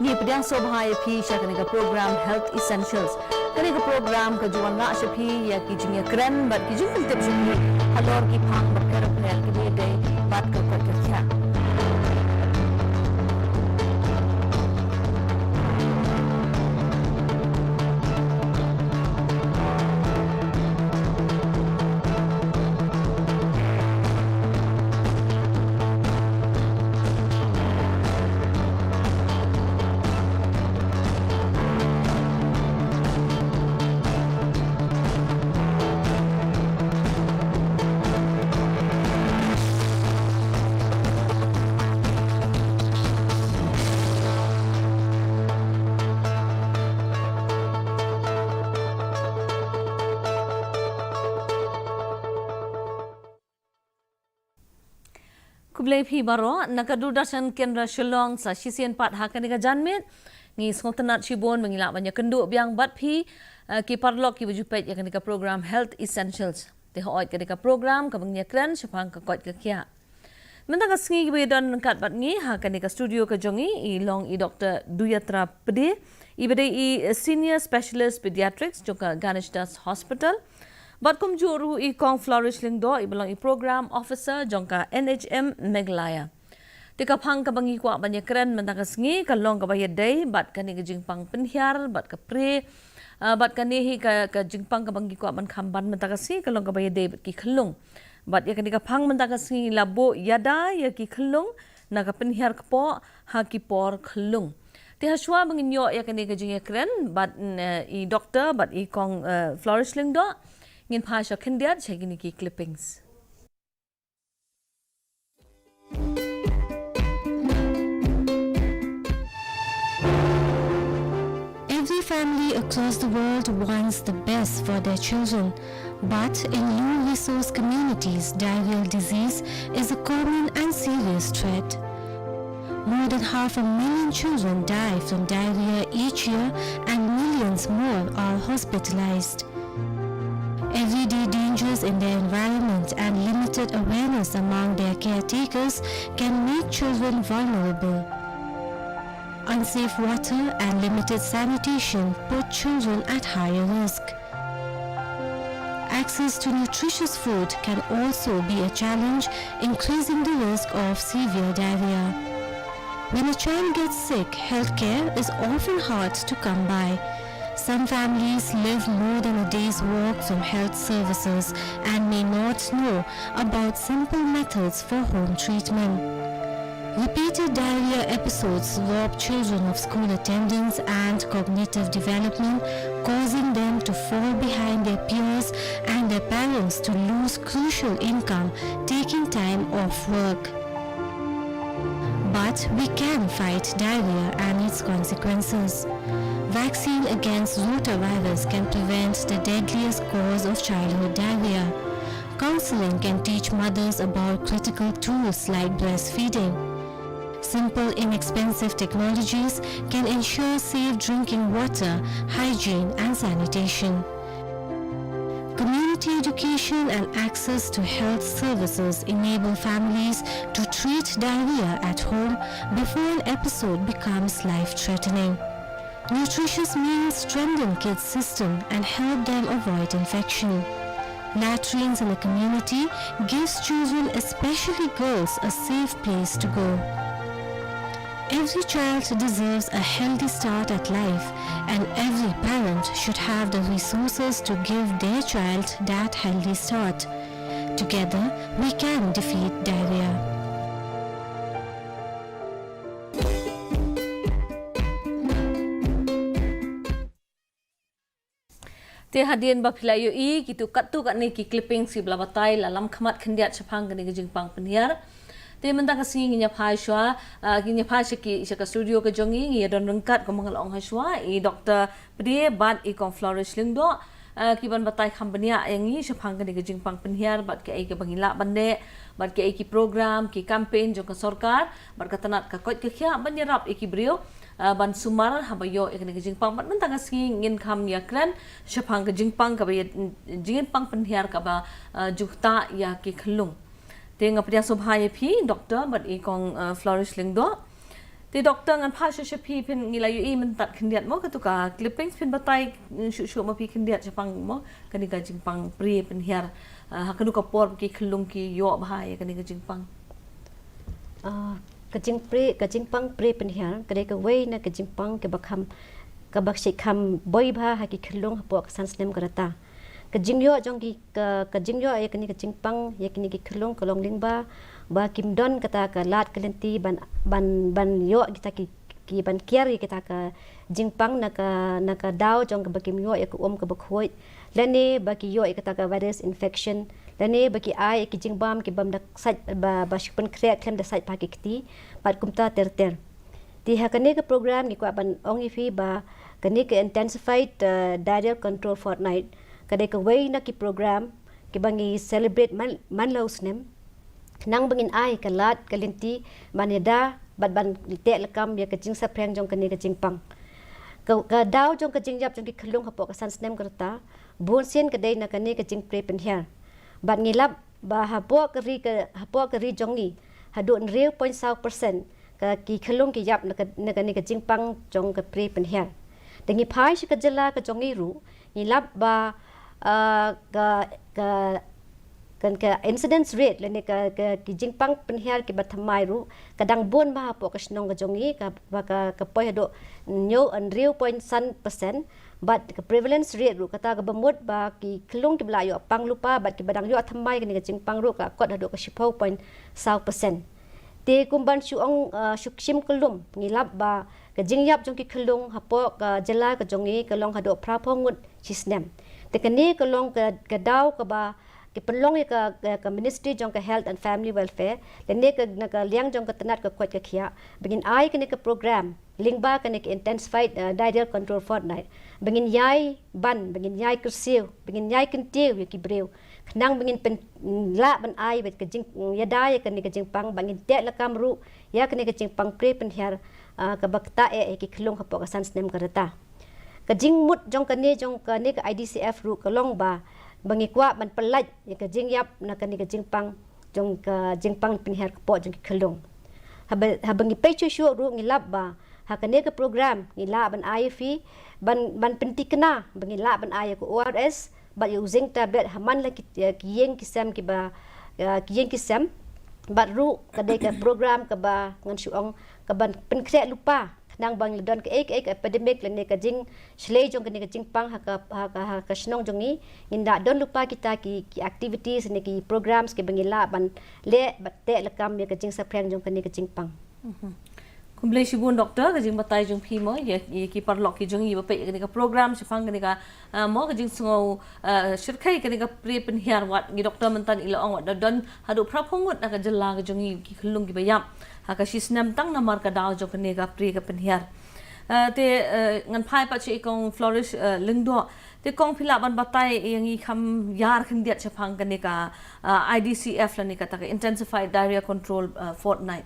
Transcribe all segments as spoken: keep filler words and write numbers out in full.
Ki pdiang sngewbha ïa phi sha kane ka program Health Essentials. Kane ka program ka ju wanrah sha phi ïa ki jingïakren bad ki jingpyntip sha phi halor ki phang bapher bapher kiba ïadei bad ka koit ka khiah. Khublei phi baroh, na ka Doordarshan Kendra Shillong sa shisien pat ha kane ka janmiet. Ngi sngewtynnat shibun ba ngi lah ban ïakynduh biang bad phi, eh, ki paralok kiba ju peit ïa kane ka program Health Essentials. Te hooid kane ka program kaba ngi ïakren shaphang ka koit ka khiah. Mynta ka sngi kiba ïadon ryngkat bad ngi ha kane ka studio ka jong ngi i long i Doktor Duyatra Pde, iba dei i Senior Specialist Pediatrics jong ka Ganesh Das Hospital. Bad kumjuh ruh i Kong Flourish Lyngdoh iba long i Program Officer jong ka N H M Meghalaya. Te ka phang kaba ngi kwah ban ïakren mynta ka sngi ka long kaba ïadei bad kane ka jingpang pynhiar bad ka pre, ah, bad kane hi ka, ka jingpang kaba ngi kwah ban kham ban mynta ka sngi ka long kaba ïadei bad ki khyllung. Bad ïa kane ka phang mynta ka sngi la buh ïada ïa ki khyllung na ka pynhiar kpoh ha ki por khyllung. Te hashwa ba ngin ïoh ïa kane ka jingïakren bad, mm, eh, i Doktor bad i Kong, eh, Flourish Lyngdoh, ngin phai sha khyndiat sha kine ki clippings. Every family across the world wants the best for their children, but in low-resource communities, diarrheal disease is a common and serious threat. More than half a million children die from diarrhea each year, and millions more are hospitalized. Everyday dangers in their environment and limited awareness among their caretakers can make children vulnerable. Unsafe water and limited sanitation put children at higher risk. Access to nutritious food can also be a challenge, increasing the risk of severe diarrhea. When a child gets sick, healthcare is often hard to come by. Some families live more than a day's walk from health services and may not know about simple methods for home treatment. Repeated diarrhea episodes rob children of school attendance and cognitive development, causing them to fall behind their peers and their parents to lose crucial income, taking time off work. But we can fight diarrhea and its consequences. Vaccine against rotavirus can prevent the deadliest cause of childhood diarrhea. Counseling can teach mothers about critical tools like breastfeeding. Simple, inexpensive technologies can ensure safe drinking water, hygiene, and sanitation. Community education and access to health services enable families to treat diarrhea at home before an episode becomes life-threatening. Nutritious meals strengthen kids' system and help them avoid infection. Latrines in the community gives children, especially girls, a safe place to go. Every child deserves a healthy start at life, and every parent should have the resources to give their child that healthy start. Together, we can defeat diarrhea. Te hadien ba phi la ïohi kitu katto katne ki clippings kiba la batai, la lam khmat khyndiat shaphang kane ka jingpang pynhiar. Te mynta ka sngi ngin ïa phai shuwa, ah, ngin ïa phai sha ki, sha ka studio ka jong ngi, ngi ïa don ryngkat kumba nga la ong hashwa, i Doktor Pde bad i Kong Flourish Lyngdoh, ah, ki ban batai kham bniah ïa ngi shaphang kane ka jingpang pynhiar bad kaei kaba ngi lah ban leh, bad kaei ki program, ki campaign jong ka sorkar bad ka tnat ka koit ka khiah ban ïarap ïa ki briew, ah, ban sumar haba ïoh ïa kane ka jingpang. Bad mynta ka sngi ngin kham ïakren shaphang ka jingpang kaba ïa, jingpang pynhiar kaba, ah, ju ktah ïa ki khyllung. Te nga pdiang sngewbha ïa phi Doktor bad i Kong, ah, Flourish Lyngdoh. Te doctor, ngan phai shuh sha phi, phin ngi la ïohi mynta khyndiat mo, katu ka clippings, phin batai shuh shuh ma phi khyndiat shaphang mo kane ka jingpang pre pynhiar, ah, ha kano ka por ki khyllung ki ïoh bha ïa kane ka jingpang. Ah, ka jingpre, ka jingpang pre pynhiar ka dei kawei na ka jingpang kaba kham, kaba shait kham boi bha ha ki khyllung hapoh ka san snem ka rta. Ka jingïoh jong ki, ka, ka jingïoh ïa kane ka jingpang ïa kine ki khyllung ka long lyngba ba kim don kata ka lad ka lynti ban, ban, ban ïoh kita ki, ki ban kiar ïa kita ka jingpang na ka, na ka daw jong kaba kim ïoh ïa ka um kaba khuid, lane ba ki ïoh ïa kata ka virus infection, lane ba ki ai ïa ki jingbam ki bym da sait, ba, ba shu pynkhreh khlem da sait bha ki kti, bad kumta ter ter. Te ha kane ka program ngi kwah ban ong ïa phi ba kane ka Intensified, uh, Diarrhea Control Fortnight ka dei kawei na ki program kiba ngi celebrate man, man la u snem, khnang ba ngin ai ka lad ka lynti ban ïada bad ban teh lakam ïa ka jingsaphriang jong kane ka jingpang. Ka, ka daw jong ka jingïap jong ki khyllung hapoh ka san snem ka rta, bun sien ka dei na kane ka jingpre pynhiar. Bad ngi lap ba hapoh ka ri, ka, hapoh ka ri jong ngi, haduh hynriew point saw percent ka ki khyllung ki ïap na ka, na kane ka jingpang jong ka pre pynhiar. Te ngi phai sha ka jylla ka jong ngi ruh, ngi lap ba, ah, ka, ka, ka, ka incidence rate lane ka, ka, ki jingpang pynhiar kiba thymmai ruh ka dang bun bha hapoh ka shnong ka jong ngi, kaba ka, ka poi haduh hynñiew, hynriew point san percent. Bad ka prevalence rate ruh, kata kaba mut ba ki khyllung kiba la ïoh pang lypa bad kiba dang ïoh thymmai kane ka jingpang ruh ka kot haduh ka shiphew point saw percent. Te kum ban shu ong, ah, shu shim kyllum, ngi lap ba ka jingïap jong ki khyllung hapoh ka jylla ka jong ngi ka long haduh phraphew ngut shi snem. Te kane ka long ka, ka daw kaba ki pynlong ïa ka, ka, ka Ministry jong ka Health and Family Welfare lane ka, na ka liang jong ka tnat ka koit ka khiah, ba ngin ai kane ka program lyngba kane ka Intensified, uh, Diarrhea Control Fortnight, ba ngin ïai ban, ba ngin ïai kyrsiew, ba ngin ïai kyntiew ïa ki briew, khnang ba ngin pyn, lah ban ai bad ka jing, ïada ïa kane ka jingpang, ba ngin teh lakam ruh ïa kane ka jingpang pre pynhiar, ah, kaba ktah eh ïa ki khyllung hapoh ka san snem ka rta. Ka jingmut jong kane, jong kane ka I D C F ruh ka long ba, ba ngi kwah ban pyllait ïa ka jingïap na kane ka jingpang, jong ka jingpang pynhiar kpoh jong ki khyllung. Haba, haba ngi peit shuh shuh ruh ngi lap ba ha kane ka program ngi lah ban ai ïa phi, ban, ban pynthikna ba ngi lah ban ai ïa ka O R S bad ïa u zinc tablet ha man la ki, ïa ki ïing ki sem kiba, ïa ki ïing ki sem. Bad ruh ka dei ka program kaba ngan shu ong kaban pynkhreh lypa, khnang ba ngi la don kaei kaei ka epidemic lane ka jingshlei jong kane ka jingpang ha ka, ha ka, ha ka shnong jong ngi, ngin da don lypa kita ki, ki activities ne ki programs kiba ngi lah ban leh bad teh lakam ïa ka jingsaphriang jong kane ka jingpang. Khublei shibun doctor, ka jingbatai jong phi mo ïa, ïa ki paralok ki jong ngi ba peit ïa kane ka program shaphang kane ka, ah, mo ka jingsngew, ah, shyrkhei kane ka pre pynhiar. Wat ngi doctor mynta ngi la ong wat da don haduh phraphew ngut na ka jylla ka jong ngi ki khyllung kiba ïap ha ka shi snem tang namar ka daw jong kane ka pre ka pynhiar. Ah, te, ah, ngan phai pat sha i kong Flourish, ah, Lyngdoh. Te kong, phi lah ban batai ïa ngi kham ïar khyndiat shaphang kane ka, ah, I D C F lane kata ka Intensified Diarrhea Control, ah, Fortnight.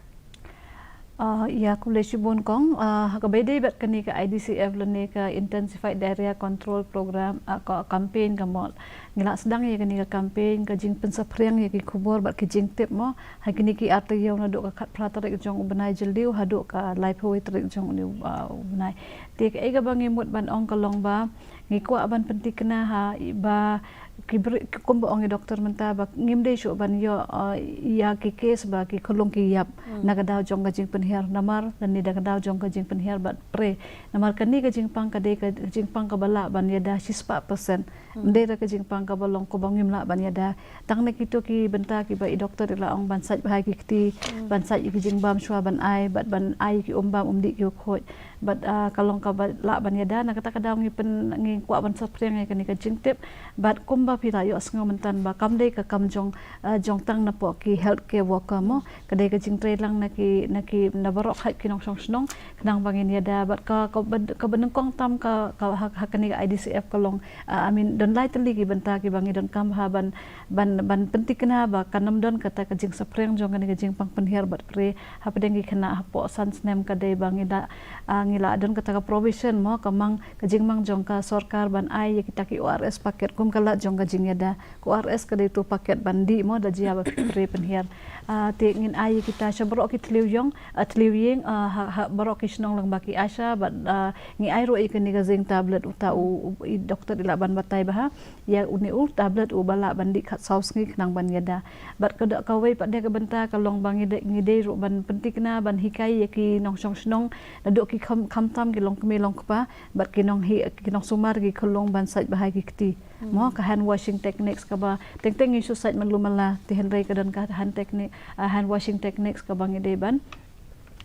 Ah, ïa, khublei shibun kong. Ah, ha kaba ïadei bad kane ka I D C F lane ka Intensified Diarrhea Control Program, ah, ka campaign ka mo. Ngi la sdang ïa kane ka campaign, ka jingpynsaphriang ïa ki khubor bad ki jingtip mo ha kine ki ar taïew, naduh ka khatphra tarik jong u bnai Jylliew haduh ka laiphew wei tarik jong une u, ah, u bnai. Te kaei kaba ngi mut ban ong ka long ba ngi kwah ban pynthikna ha i ba ki bri-, ki, kumba ong i doctor mynta ba ngim dei shuh ban ïoh, uh, ïa ki case ba ki khyllung ki ïap na ka daw jong ka jingpynhiar namar lane da ka daw jong ka jingpynhiar bad pre. Namar kane ka jingpang ka dei ka jingpang kaba lah ban ïada shispah percent. Ym dei da ka jingpang kaba long kaba ngim lah ban ïada. Tang na kito ki bynta kiba i doctor i la ong ban sait bha ki kti, ban sait ki jingbam shuwa ban ai, bad ban ai ki um bam um dih ki u khuid. Bad, ah, ka long kaba lah ban ïada, na kata ka daw ngi pyn, ngi kwah ban saphriang ïa kane ka jingtip. Bad kumba phi la ïohsngew mynta ba kam dei ka kam jong, ah, jong tang na pok ki healthcare worker mo, ka dei ka jingtrei lang na ki, na ki, na baroh hait ki nongshong shnong, khnang ba ngin ïada. Bad ka, kaba, kaba nyngkong tam ka, ka ha, ha kane ka I D C F ka long, ah, I mean, don lai tylli ki bynta kiba ngi donkam ha ban, ban, ban pyntikna ba kan ym don kata ka jingsaphriang jong kane ka jingpang pynhiar bad pre hapdeng ki khynnah hapoh san snem ka dei ba ngi da, ah, ngi la don kata ka provision mo ka mang ka jingmang jong ka sorkar ban ai ïa kita ki O R S packet kum ka lad jong ka jingïada. Ka O R S ka dei tu packet ban dih mo da jia ba pre pynhiar. Ah, te ngin ai ïa kita sha baroh ki thliew ïong, ah, thliew ïing, ah, ha, ha baroh ki shnong lyngba ki ASHA bad, ah, ngi ai ruh ïa kane ka zinc tablet uta u, u, i doktor i lah ban batai bha. Ïa une u tablet uba lah ban dih khatsaw sngi khnang ban ïada. Bad ka dei kawei pat de ka bynta ka long ba ngi dei, ngi dei ruh ban pyntikna ban hikai ïa ki nongshong shnong naduh ki kham, khamtam ki longkmie longkpa bad ki nonghi, ki nongsumar ki khyllung ban sait bha ïa ki kti. Mo ka hand washing techniques kaba teng teng ngi shu sait man lum man la te hynrei ka don ka hand technique, ah, hand washing techniques kaba ngi dei ban,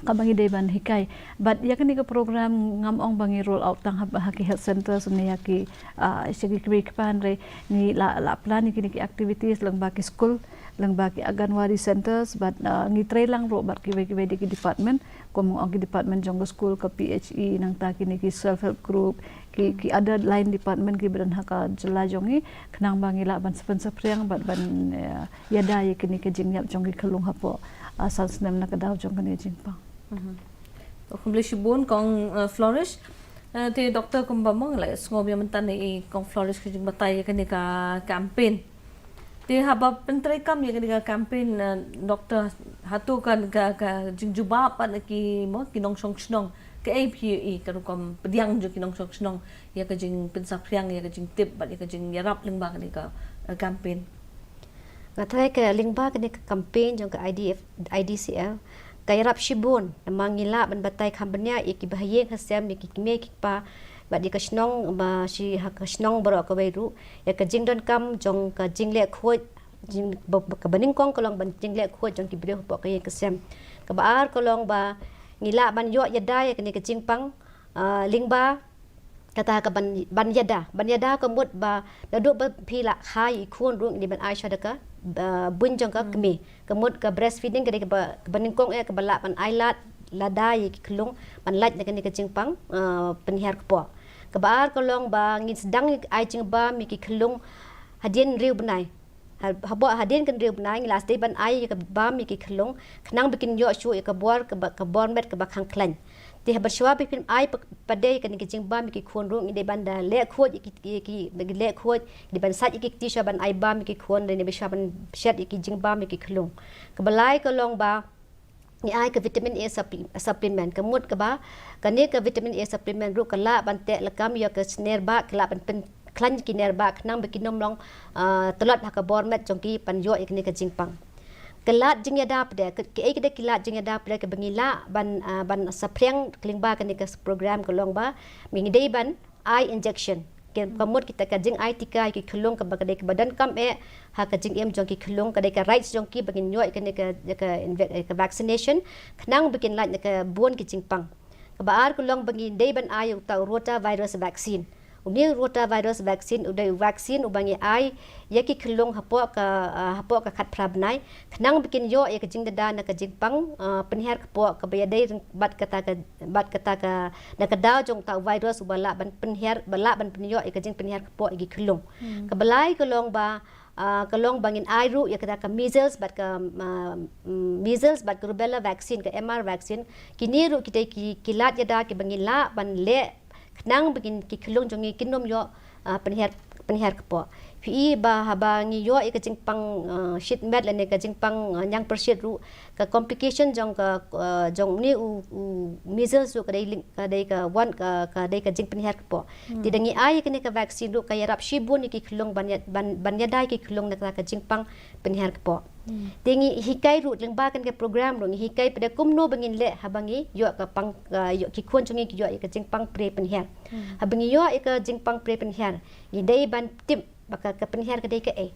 kaba ngi dei ban hikai. Bad ïa kane ka program ngam ong ba ngi roll out tang ha, ha ki health centres ne ïa ki, ah, sha ki kmie ki kpa hynrei ngi la, la plan ïa kine ki activities lyngba ki skul, lyngba ki Anganwadi centres bad, ah, ngi trei lang ruh bad kiwei kiwei de ki department kum ong ki department jong ka skul, ka P H E, nangta kine ki self help group, ki, ki other line department kiba don ha ka jylla jong ngi khnang ba ngi lah ban sa pynsaphriang bad ban, eh, ïada ïa kine ki jingïap jong ki khyllung hapoh, ah, san snem na ka daw jong kane ka jingpang. Mhm. Khublei shibun kong, eh, Flourish. Eh, te doktor kumba ma nga la sngewbha mynta ne i kong Flourish ka jingbatai ïa kane ka campaign. Te haba pyntreikam ïa kane ka campaign, eh, doktor, hato ka, ka, ka jingjubab pat na ki mo ki nongshong shnong, kaei phi ïohi ka rukom pdiang jong ki nongshong shnong ïa ka jingpynsaphriang, ïa ka jingtip bad ïa ka jingïarap lyngba kane ka, eh, campaign? Nga tharai ka lyngba kane ka campaign jong ka I D F, I D C L ka ïarap shibun namar ngi lah ban batai kham bniah ïa ki bahaïing hasem, ïa ki kmie ki kpa bad ïa ka shnong ba shi ha ka shnong baroh kawei ruh ïa ka jingdonkam jong ka jingleh khuid, jing, ba, ba, kaba nyngkong ka long ban jingleh khuid jong ki briew hapoh ka ïing ka sem. Kaba ar ka long ba ngi lah ban ïoh ïada ïa kane ka jingpang, ah, lyngba kata ka ban, ban ïada, ban ïada ka mut ba naduh ba phi la kha ïa i khun ruh ngi dei ban ai shuwa da ka, ah, buiñ jong ka kmie. Ka mut ka breastfeeding ka dei kaba, kaba nyngkong eh kaba lah ban ai lad lada ïa ki khyllung ban lait na kane ka jingpang, ah, pynhiar kpoh. Kaba ar ka long ba ngin sdang ai jingbam ïa ki khyllung hadien hynriew bnai. Ha, haba hadien ka hynriew bnai ngi la dei ban ai ïa ka bam ïa ki khyllung khnang ba kin ïoh shuh ïa ka bor kaba, ka bor met kaba khang khlaiñ. Te haba shuwa ba phin ai pa, pat de ïa kane ka jingbam ïa ki khun ruh ngi dei ban da leh khuid ïa ki, ïa ki, leh khuid, dei ban sait ïa ki kti shuwa ban ai bam ïa ki khun, dei ne ba shuwa ban shet ïa ki jingbam ïa ki khyllung. Kaba lai ka long ba ngi ai ka vitamin A supple-, supplement. Ka mut kaba kane ka vitamin A supplement ruh ka lah ban teh lakam ïa ka sner bah, ka lah ban pynkhlaiñ ki ner bah khnang ba kin ym long, ah, tlot ha ka bor met jong ki ban ïoh ïa kane ka jingpang. Ka lad jingïada pat de, ka, kaei ka dei ka lad jingïada pat de kaba ngi lah ban, ah, ban saphriang lyngba kane ka program ka long ba ngi dei ban ai injection. Ka, ka mut kita ka jingai tika ïa ki khyllung kaba ka dei kaba donkam eh ha ka jingim jong ki khyllung, ka dei ka rights jong ki ba ngin ïoh ïa kane ka, ïa ka inve-, ïa ka vaccination khnang ba kin lait na ka bun ki jingpang. Kaba ar ka long ba ngi dei ban ai uta u rotavirus vaccine. Une u rotavirus vaccine u dei u vaccine uba ngi ai ïa ki khyllung hapoh ka, ah, hapoh ka khatphra bnai khnang ba kin ïoh ïa ka jingdada na ka jingpang, ah, pynhiar kpoh kaba ïadei ryng-, bad kata ka, bad kata ka, na ka daw jong uta u virus uba lah ban pynhiar, ba lah ban pynïoh ïa ka jingpynhiar kpoh ïa ki khyllung. Kaba lai ka long ba, ah, ka long ba ngin ai ruh ïa kata ka measles bad ka, ah, mm, measles bad ka rubella vaccine, ka M R vaccine. Kine ruh ki dei ki, ki lad ïada kiba ngi lah ban leh khnang ba kin, ki khyllung jong ngi kin ym ïoh, ah, pynhiar, pynhiar kpoh. Phi i ba haba ngi ïoh ïa ka jingpang, ah, shimet lane ka jingpang, ah, ñiangpyrshit ruh, ka complication jong ka, ah, jong une u, u measles ruh ka dei lyng-, ka dei ka wan ka, ka dei ka jingpynhiar kpoh. Te da ngi ai ïa kane ka vaccine ruh ka ïarap shibun ïa ki khyllung ban ïa, ban, ban ïada ïa ki khyllung na kata ka jingpang pynhiar kpoh. Te ngi hikai ruh lyngba kane ka program ruh ngi hikai pat de kumno ba ngin leh haba ngi ïoh ka pang, ah, ïoh ki khun jong ngi ki ïoh ïa ka jingpang pre pynhiar. Haba ngi ïoh ïa ka jingpang pre pynhiar ngi dei ban tip ba ka, ka pynhiar ka dei kaei.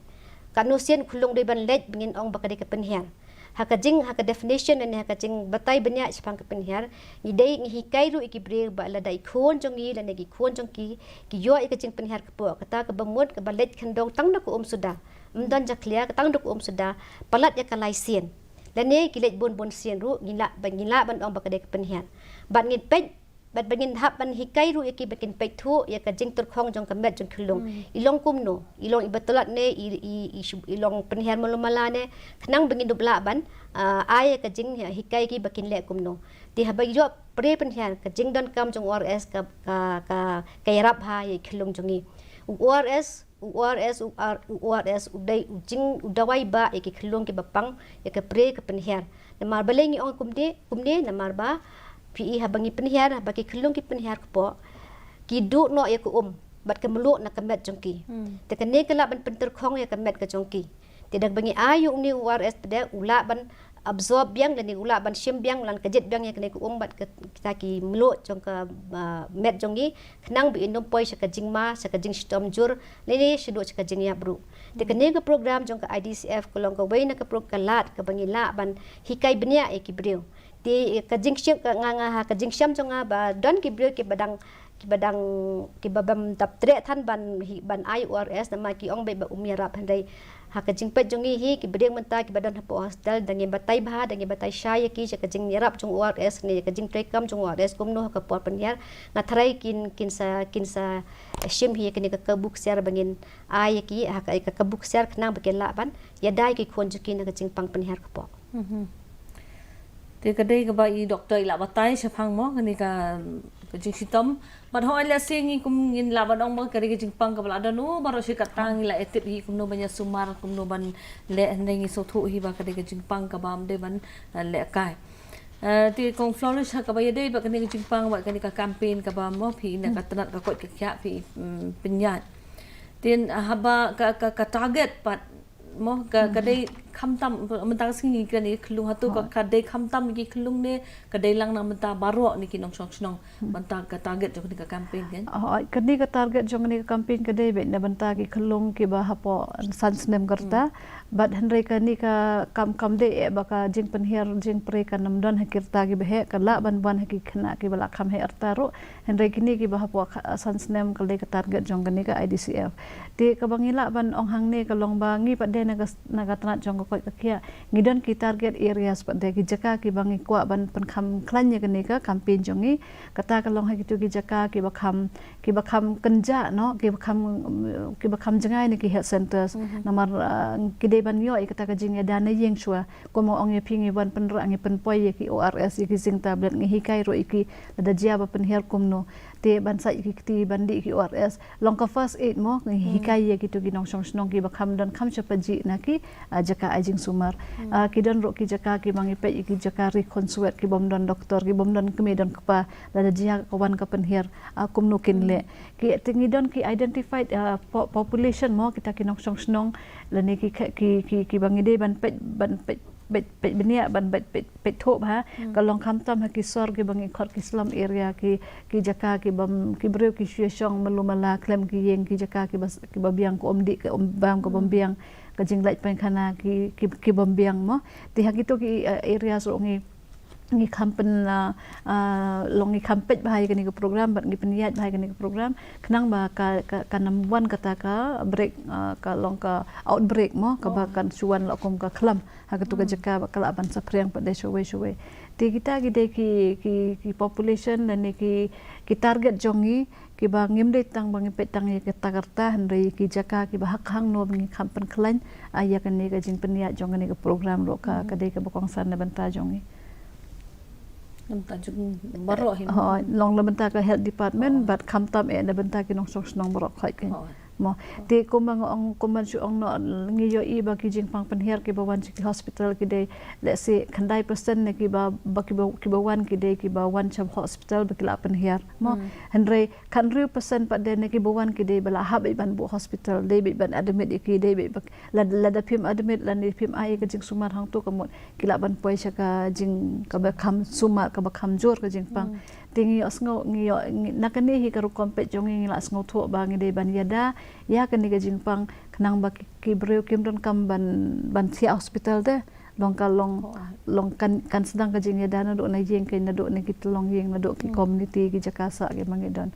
Katno sien khyllung dei ban leit ba ngin ong ba ka dei ka pynhiar. Ha ka jing, ha ka definition ne ha ka jingbatai bniah shaphang ka pynhiar ngi dei ngi hikai ruh ïa ki briew ba lada i khun jong ngi lane ki khun jong ki ki ïoh ïa ka jingpynhiar kpoh, kata kaba mut kaba leit khyndew tang da ka um suda, ym don jakhlia, ka tang da ka um suda, palat ïa ka lai sien. Lane ki leit bun bun sien ruh ngi lah ba, ngi lah ban ong ba ka dei ka pynhiar. Bad ngin peit Bad ba ngin hap ban hikai ruh ïa ki ba kin peit thuh ïa ka jingtyrkhong jong ka met jong ki khyllung. I long kumno, i long i ba tlot ne, i, i, i, shu- i long pynhiar malu mala ne, khnang ba ngin dup lah ban, ah, ai ïa ka jing, ïa, hikai ki ba kin leh kumno. Te haba ïoh pre pynhiar ka jingdonkam jong O R S ka, ka, ka, ka ïarap ha ïa ki khyllung jong ngi. U O R S, u O R S, u R, u O R S, u dei, u jing, u dawai ba ïa ki khyllung ki ba pang, ïa ka pre ka pynhiar. Namar balei ngi ong kumne, kumne, namar ba, phi i haba ngi pynhiar, haba ki khyllung ki pynhiar kpoh, ki duh noh ïa ka um, bad ka mluh na ka met jong ki. Te kane ka lah ban pyntyrkhong ïa ka met ka jong ki. Te da ba ngi ai ïa une u O R S pat de, u lah ban absorb biang, lane u lah ban shim biang, lane ka jied biang ïa kane ka um bad ka, kita ki mluh jong ka, ah, met jong ngi, khnang ba in ym poi sha ka jingma, sha ka jingshitom jur, lane shaduh sha ka jingïap ruh. Te kane ka program jong ka I D C F ka long kawei na ka pro- ka lad kaba ngi lah ban hikai bniah ïa ki briew. Te ka jingshem ka nga nga ha ka jingshem jong nga ba don ki briew ki ba dang, ki ba dang, ki ba bym dap treh than ban hi, ban ai O R S namar ki ong beit ba um ïarap, hynrei ha ka jingpeit jong ngi hi ki briew mynta ki ba don hapoh hostel, da ngi batai bha, da ngi batai shai ïa ki sha ka jingïarap jong O R S ne ka jingtreikam jong O R S kumno ha ka por pynhiar. Nga tharai kin, kin sa, kin sa shim hi ïa kane ka kabu ksiar ba ngin ai ïa ki ha ka, ka kabu ksiar khnang ba kin lah ban ïada ïa ki khun jong ki na ka jingpang pynhiar kpoh. Te ka dei kaba i doktor i la batai shaphang mo kane ka, ka jingshitom. Bad hooid lehse ngi kum ngin lah ban ong ba ka dei ka jingpang kaba la don u baroh shi katta ngi la tip hi kumno ban ïa sumar, kumno ban leh, hynrei ngi sngewthuh hi ba ka dei ka jingpang kaba ym dei ban, eh, lehkai. Eh, te kong Florish ha kaba ïadei bad kane ka jingpang bad kane ka campaign kaba mo phi na ka tnat ka koit ka khiah phi, mm, pynïaid. Te haba ka, ka, ka target pat mo ka, ka dei khamtam mynta ka sngi kane ka khyllung hato ka, ka dei khamtam ki khyllung ne ka dei lang na mynta baroh ne ki nongshong shnong mynta ka target jong kane ka campaign kan? Oh, kane ka target jong kane ka campaign ka dei beit na mynta ki khyllung kiba hapoh san snem ka rta. Bad hynrei kane ka kam, kam dei eh ba ka jingpynhiar jingpre kan ym don ha ki rta kiba heh, ka lah ban wan ha ki khynnah kiba la kham heh rta ruh. Hynrei kine kiba hapoh ka, san snem ka dei ka target jong kane ka I D C F. Te kaba ngi lah ban ong hangne ka long ba ngi pat de na ka, na ka tnat jong ka koit ka khiah ngi don ki target areas pat de, ki jaka kiba ngi kwah ban pynkham khlaiñ ïa kane ka campaign jong ngi. Kata ka long ha kitu ki jaka kiba kham, kiba kham kynjah noh, kiba kham, kiba kham jngai na ki health centres. Namar, ah, ki dei ban ïoh ïa kata ka jingïada na ïing shuwa. Kumba ong ïa phi ngi wan pynrah ngi pynpoi ïa ki O R S ïa ki zinc tablet ngi hikai ruh ïa ki lada jia ba pynhiar kumno. Te ban sait ïa ki kti ban dih ki O R S. Long ka first aid mo ngi hikai ïa kitu ki nongshong shnong kiba kham don kham shapajih na ki, ah, jaka ai jingsumar. Ah, ki don ruh ki jaka kiba ngi peit ïa ki jaka ri khun swet ki bym don doktor ki bym don kmie don kpa lada jia ka wan ka pynhiar, ah, kumno kin leh. Ki te ngi don ki identified, ah, po- population mo kita ki nongshong shnong lane ki ki ki kiba ngi dei ban peit ban peit peit peit bniah ban peit peit peit thuh bha. Ka long khamtam ha ki sor kiba ngi khot ki slum area ki ki jaka kiba ki briew ki shu shong malu mala khlem ki ïing ki jaka kiba kiba biang ka um dih ka um bam ka bym biang ka jinglait painkhana ki ki ki bym biang mo. Te ha kitu ki, eh, areas ruh ngi ngi kham pyn, ah, ah, long ngi kham peit bha ïa kane ka program bad ngi pynïaid bha ïa kane ka program khnang ba ka, ka, kan ym wan kata ka break, ah, ka long ka outbreak mo kaba kan shu wan la kum ka khlam ha katu ka jaka ba ka lah ban saphriang pat de shawei shawei. Te kita ki dei ki, ki, ki population lane ki, ki target jong ngi kiba ngim dei tang ba ngi peit tang ïa kata ka rta hynrei ki jaka kiba hak hangno ba ngi kham pynkhlaiñ, ah, ïa kane ka jingpynïaid jong kane ka program ruh ka, ka dei kaba kongsan na bynta jong ngi. Na bynta jong baroh hi. Hooid, long na bynta ka health department bad khamtam eh na bynta ki nongshong shnong baroh khoit kein. Mo. Te kumba nga ong kumba shu ong noh ngi ïohi ba ki jingpang pynhiar kiba wan sha ki hospital ki dei lehse khyndai percent na kiba ba kiba kiba wan ki dei kiba wan sha hospital ba ki la pynhiar. Mo. Hynrei khathynriew percent pat de na kiba wan ki dei ba la hap beit ban buh hospital, dei beit ban admit ïa ki, dei beit ba lada, lada phim admit lane phim ai ka jingsumar hangto ka mut ki lah ban poi sha ka jing kaba kham sumar kaba kham jur ka jingpang. Te ngi ïohsngew ngi ïoh ngi, na kane hi ka rukom peit jong ngi ngi la sngewthuh ba ngi dei ban ïada ïa kane ka jingpang khnang ba ki, ki briew kim donkam ban ban thiah hospital de. Long ka long, long kan, kan sdang ka jingïada naduh na ïing kein naduh na ki tyllong ïing naduh ki community ki jaka sah kiba ngi don.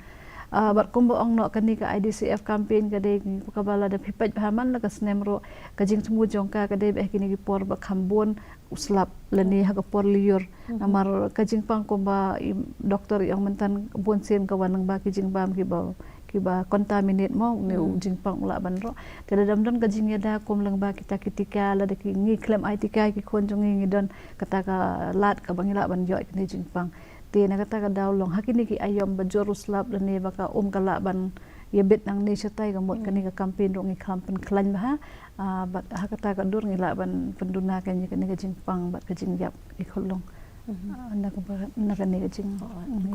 Ah, bad kumba ong noh, kane ka I D C F campaign ka dei kaba lada phi peit bha man la ka snem ruh, ka jingthmu jong ka ka dei ba ha kine ki por ba kham bun u slap lane ha ka por lyiur. Namar ka jingpang kumba i doktor i ong mynta, bun sien ka wan lyngba ki jingbam kiba, kiba contaminate mo, ne u jingpang u lah ban rung. Te lada ym don ka jingïada kum lyngba kita ki tika, lada ki ngi khlem ai tika ki khun jong ngi, ngi don kata ka lad kaba ngi lah ban ïoh kine jingpang. Te na kata ka daw long ha kine ki aïom ba jur u slap lane ba ka um ka lah ban ïabit nangne shatai, ka mut kane ka campaign ruh ngi kham pynkhlaiñ bha. Ah, bad ha kata ka dur ngi lah ban pynduna kane, kane ka jingpang bad ka jingïap ki khunlung. Ah, na ka ba, na kane ka jing.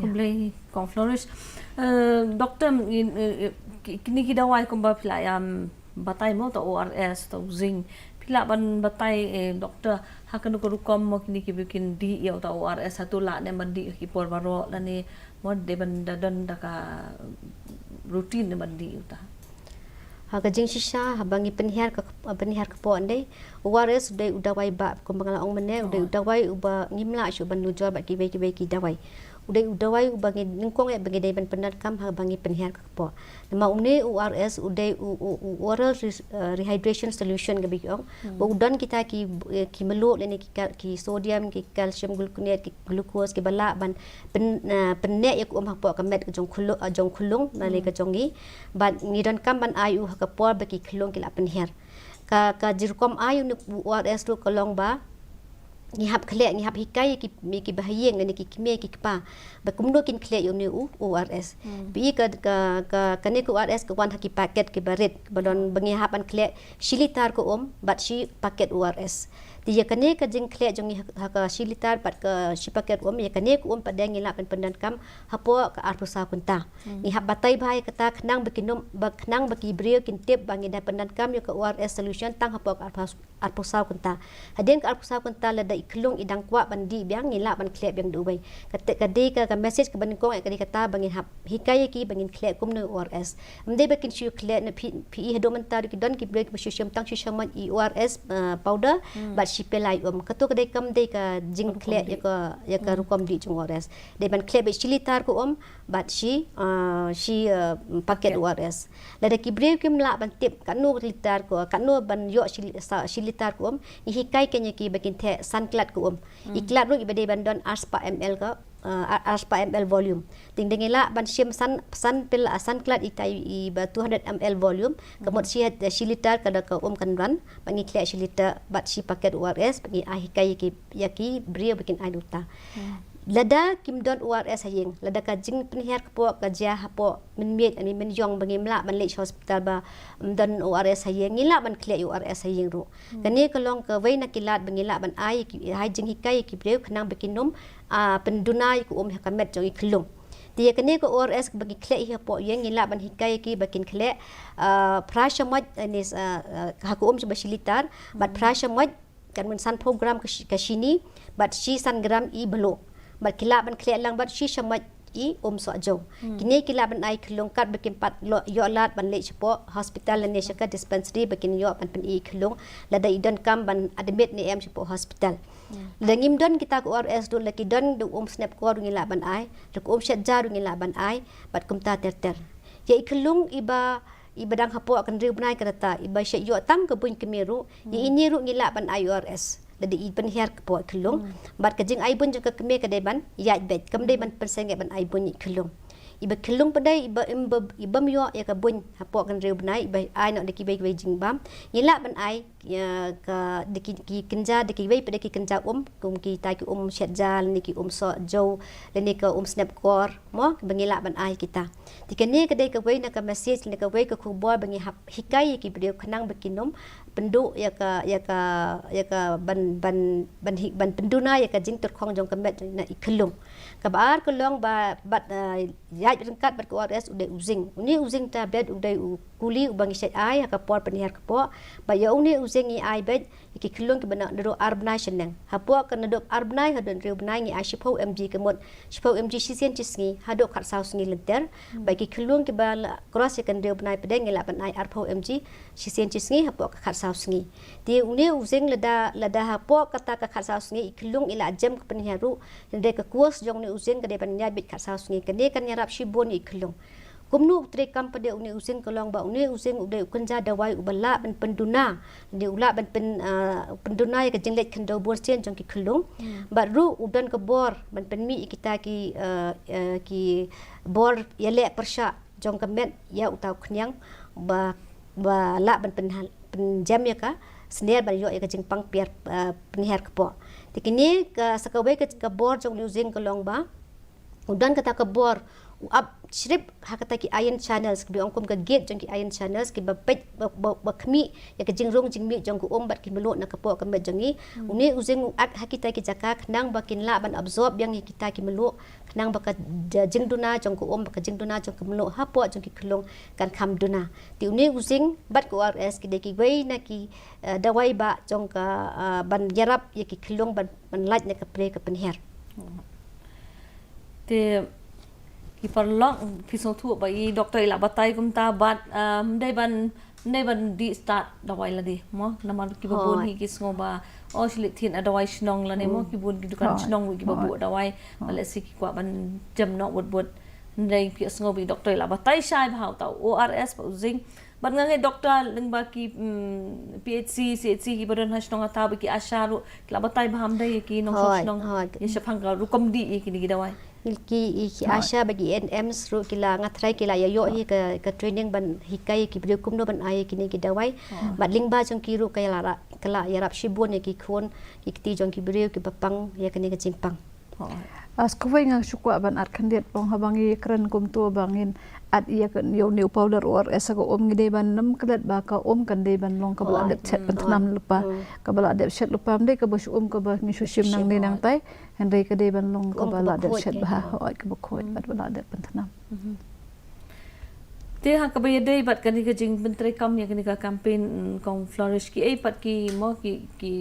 Khublei Kong Flourish. Eh, doktor, in, eh, eh, ki-, kine ki dawai kumba phi la ïam batai mo, ta O R S, ta u zinc. Phi lah ban batai, eh, doktor, ha kano ka rukom mo kine kiba kin dih ïa uta O R S, hato lah ne ban dih ha ki por baroh lane mo dei ban da don da ka routine ne ban dih uta? Ha ka jingshisha, haba ngi pynhiar ka, pynhiar kpoh, ndei, O R S u dei u dawai ba, kumba nga la ong mynne, u dei u dawai uba ngim lah shuh ban nujor bad kiwei kiwei ki dawai. U dei u dawai uba ngi nyngkong eh ba ngi dei ban pyndonkam haba ngi pynhiar kpoh. Namar une O R S u dei u, u, u oral re-, eh, rehydration solution kaba ki ong. Ba u don kita ki, eh, ki mluh lane ki kal-, ki sodium, ki calcium gluconate, ki glucose, kiba lah ban pyn-, eh, pynneh ïa ka um hapoh ka met ka jong khunlung, eh, jong khunlung, lane ka jong ngi. Bad ngi donkam ban ai u ha ka por ba ki khunlung ki la pynhiar. Ka, ka jingrukom ai une u O R S ruh ka long ba ngi hap khleh, ngi hap hikai ïa ki, ïa kiba ha ïing, lane ki kmie ki kpa, ba kumno kin khleh ïa une u O R S. Phi i ka, ka, ka, kane ka O R S ka wan ha ki paket kiba rit, ba don, ba ngi hap ban khleh shi litar ka um bad shi paket O R S. Te ïa kane ka jingkhleh jong ngi ha, ha ka shi litar bad ka shi paket um, ïa kane ka um pat de ngi lah ban pyndonkam hapoh ka arphew saw kynta. Ngi hap batai bha ïa kata khnang ba kin ym, ba khnang ba ki briew kin tip ba ngi da pyndonkam ïa ka O R S solution tang hapoh ka arphew, arphew saw kynta. Hadien ka arphew saw kynta, lada i khunlung i dang kwah ban dih biang, ngi lah ban khleh biang da uwei. Kata ka dei ka, ka message kaba nyngkong eh ka dei kata ba ngin hap hikai ïa ki ba ngin khleh kumno O R S. Ym dei ba kin shu khleh, na phi, phi i haduh mynta ruh ki don ki briew kiba shu shim tang shi shamoit i O R S, eh, powder bad shi pela i um. Kato ka dei kam dei ka jingkhleh ïa ka, ïa ka rukom dih jong O R S. Dei ban khleh beit shi litar ka um bad shi, ah, shi, ah, paket O R S. Lada ki briew kim lah ban tip katno litar ka, katno ban ïoh shi, sa, shi litar ka um, ngi hikai kane ïa ki ba kin theh san klat ka um. I klat ruh iba dei ban don arspah M L ka, ah, ar-, arspah M L volume. Te dang ngi lah ban shim san, san pela, ah, san klat ita i, iba two hundred M L volume. Ka mut shi hat, shi litar ka da ka um kan wan, ba ngi khleh shi litar bad shi paket O R S, ba ngi ai hikai ïa ki, ïa ki briew ba kin ai da uta. Lada kim don O R S ha ïing, lada ka jingpynhiar kpoh ka jia hapoh mynmiet, ani mynïong ba ngim lah ban leit sha hospital ba ym don O R S ha ïing, ngi lah ban khleh ïa U R S ha ïing ruh. Kane ka long kawei na ki lad ba ngi lah ban ai ki, ai jinghikai ïa ki briew khnang ba kin ym, ah, pynduna ïa ka um ha ka met jong i khyllung. Te ïa kane ka O R S ba ngi khleh hi hapoh ïing, ngi lah ban hikai ïa ki ba kin khleh, ah, phra shamoit, ani, ah, ah, ha ka um shaba shi litar, bad phra shamoit, kan mut sanphew gram ka shi-, ka shini, bad shi san gram i baluh. Bad ki lah ban khleh lang bad shi shamoit i um sohjew. Kine ki lah ban ai khyllung katba kim pat ïoh lad ban leit shapoh hospital lane sha ka dispensary ba kin ïoh ban pyni i khyllung lada i donkam ban admit ne em shapoh hospital. Lada ngim don kita ka O R S ruh, la ki don da um snep kor ruh ngi lah ban ai, la ka um shet ja ruh ngi lah ban ai, bad kumta ter ter. Ïa i khyllung iba, iba dang hapoh ka hynriew bnai ka rta, iba shet ïoh tang ka buiñ kmie ruh, ïa ine ruh ngi lah ban ai O R S. Lada i pynhiar kpoh i khyllung. Bad ka jingai buiñ jong ka kmie ka dei ban ïaid beit, kam dei ban pynsangeh ban ai buiñ i khyllung. Iba khyllung pat dei iba, iba, ibym ïoh ïa ka buiñ hapoh ka hynriew bnai, iba ai noh da kiwei kiwei jingbam, ngi lah ban ai ïa ka, da ki, ki kynja, da kiwei pat da ki kynja um, kum kita ki um shet ja, lane ki um sohjew, lane ka um snep kor, mo, ba ngi lah ban ai kita. Te kane ka dei kawei na ka message, lane kawei ka khubor ba ngi hap hikai ïa ki briew khnang ba kin ym pynduh ïa ka, ïa ka, ïa ka ban, ban, ban hi-, ban pynduna ïa ka jingtyrkhong jong ka met na i khyllung. Kaba ar ka long ba, bad, ah, ïaid ryngkat bad ka O R S u dei u zinc. Une u zinc tablet u dei u kuli uba ngi shait ai ha ka por pynhiar kpoh. Bad ïa une u zinc ngi ai beit ïa ki khyllung kiba na, naduh ar bnai shaneng. Hapoh ka naduh ar bnai haduh hynriew bnai ngi ai shiphew M G, ka mut shiphew M G shisien shisngi haduh khatsaw sngi lynter. Bad ki khyllung kiba la cross ïa ka hynriew bnai pat de ngi lah ban ai arphew M G shisien shisngi hapoh ka khatsaw sngi. Te une u zinc lada, lada hapoh kata ka khatsaw sngi i khyllung i la jem ka pynhiar ruh, hynrei ka course jong une u zinc ka dei ban ïaid beit khatsaw sngi. Kane kan ïarap shibun ïa i khyllung. Kumno u treikam pat de une u zing ka long ba une u zing u dei u kynja dawai uba lah ban pynduna, de u lah ban pyn, ah, pynduna ïa ka jingleit khyndew bun sien jong ki khyllung. Bad ruh u don ka bor ban pynmih ïa kita ki, ah, ah, ki bor ïaleh pyrshah jong ka met ïa uta u khñiang ba, ba lah ban pyn, pynjem ïa ka sner ban ïoh ïa ka jingpang pynhiar, ah, pynhiar kpoh. Te kine ka, sa kawei ka, ka bor jong une u zing ka long ba u don kata ka bor u ap shrip ha kata ki ion channels, kiba ong kum ka gate jong ki ion channels, kiba peit ba, ba, ba khmih ïa ka jingrung jingmih jong ka um bad ki mluh na ka poh ka met jong ngi. Une u zing u act ha kita ki jaka khnang ba kin lah ban absorb biang ïa kita ki mluh, khnang ba ka ja-, jingduna jong ka um, ba ka jingduna jong ka mluh hapoh jong ki khyllung kan kham duna. Te une u zing bad ka O R S ki dei kiwei na ki, eh, dawai ba jong ka, eh, ban ïarap ïa ki khyllung ban, ban lait na ka pre ka pynhiar. Te ki paralok, phi sngewthuh ba i doktor i la batai kumta bad, ah, ym dei ban, ym dei ban dih stad dawai lade mo, namar kiba bun hi ki sngew ba, oh, shu leit thied na dawai shnong lane mo, ki bun ki dukan shnong ruh kiba buh dawai. Ba lehse ki kwah ban jem noh wut wut. Ym dei, phi sngew ba i doktor i la batai shai bha uta u O R S bad u zing. Bad nga ngeit doktor lyngba ki, mm, P H C, C H C kiba don ha shnong ha thaw bad ki ASHA ruh ki la batai bha ym dei ïa ki nongshong shnong ïa shaphang ka rukom dih ïa kine ki dawai. Ki, ki ASHA bad ki ANMs ruh ki la, nga tharai ki la ïa ïoh hi ka, ka training ban hikai ïa ki briew kumno ban ai ïa kine ki dawai. Bad lyngba jong ki ruh ka la, ka la ïarap shibun ïa ki khun ki kti jong ki briew kiba pang ïa kane ka jingpang. Ah, sa kawei nga shu kwah ban ap khyndiat, ong haba ngi kren kumto ba ngin ap ïa ka, ïa une u powder O R S ha ka um, ngi dei ban nym klet ba ka um kan dei ban long kaba la dep shet pynthnam lypa. Kaba la dep shet lypa, ym dei kaba shu um kaba ngi shu shim nangne nangtai. Hynrei ka dei ban long kaba la dep shet bha, hooid, kaba khuid bad ba la dep pynthnam. Te ha kaba ïadei bad kane ka jingpyntreikam ïa kane ka campaign, mm, Kong Flourish, kiei pat ki mo, ki, ki,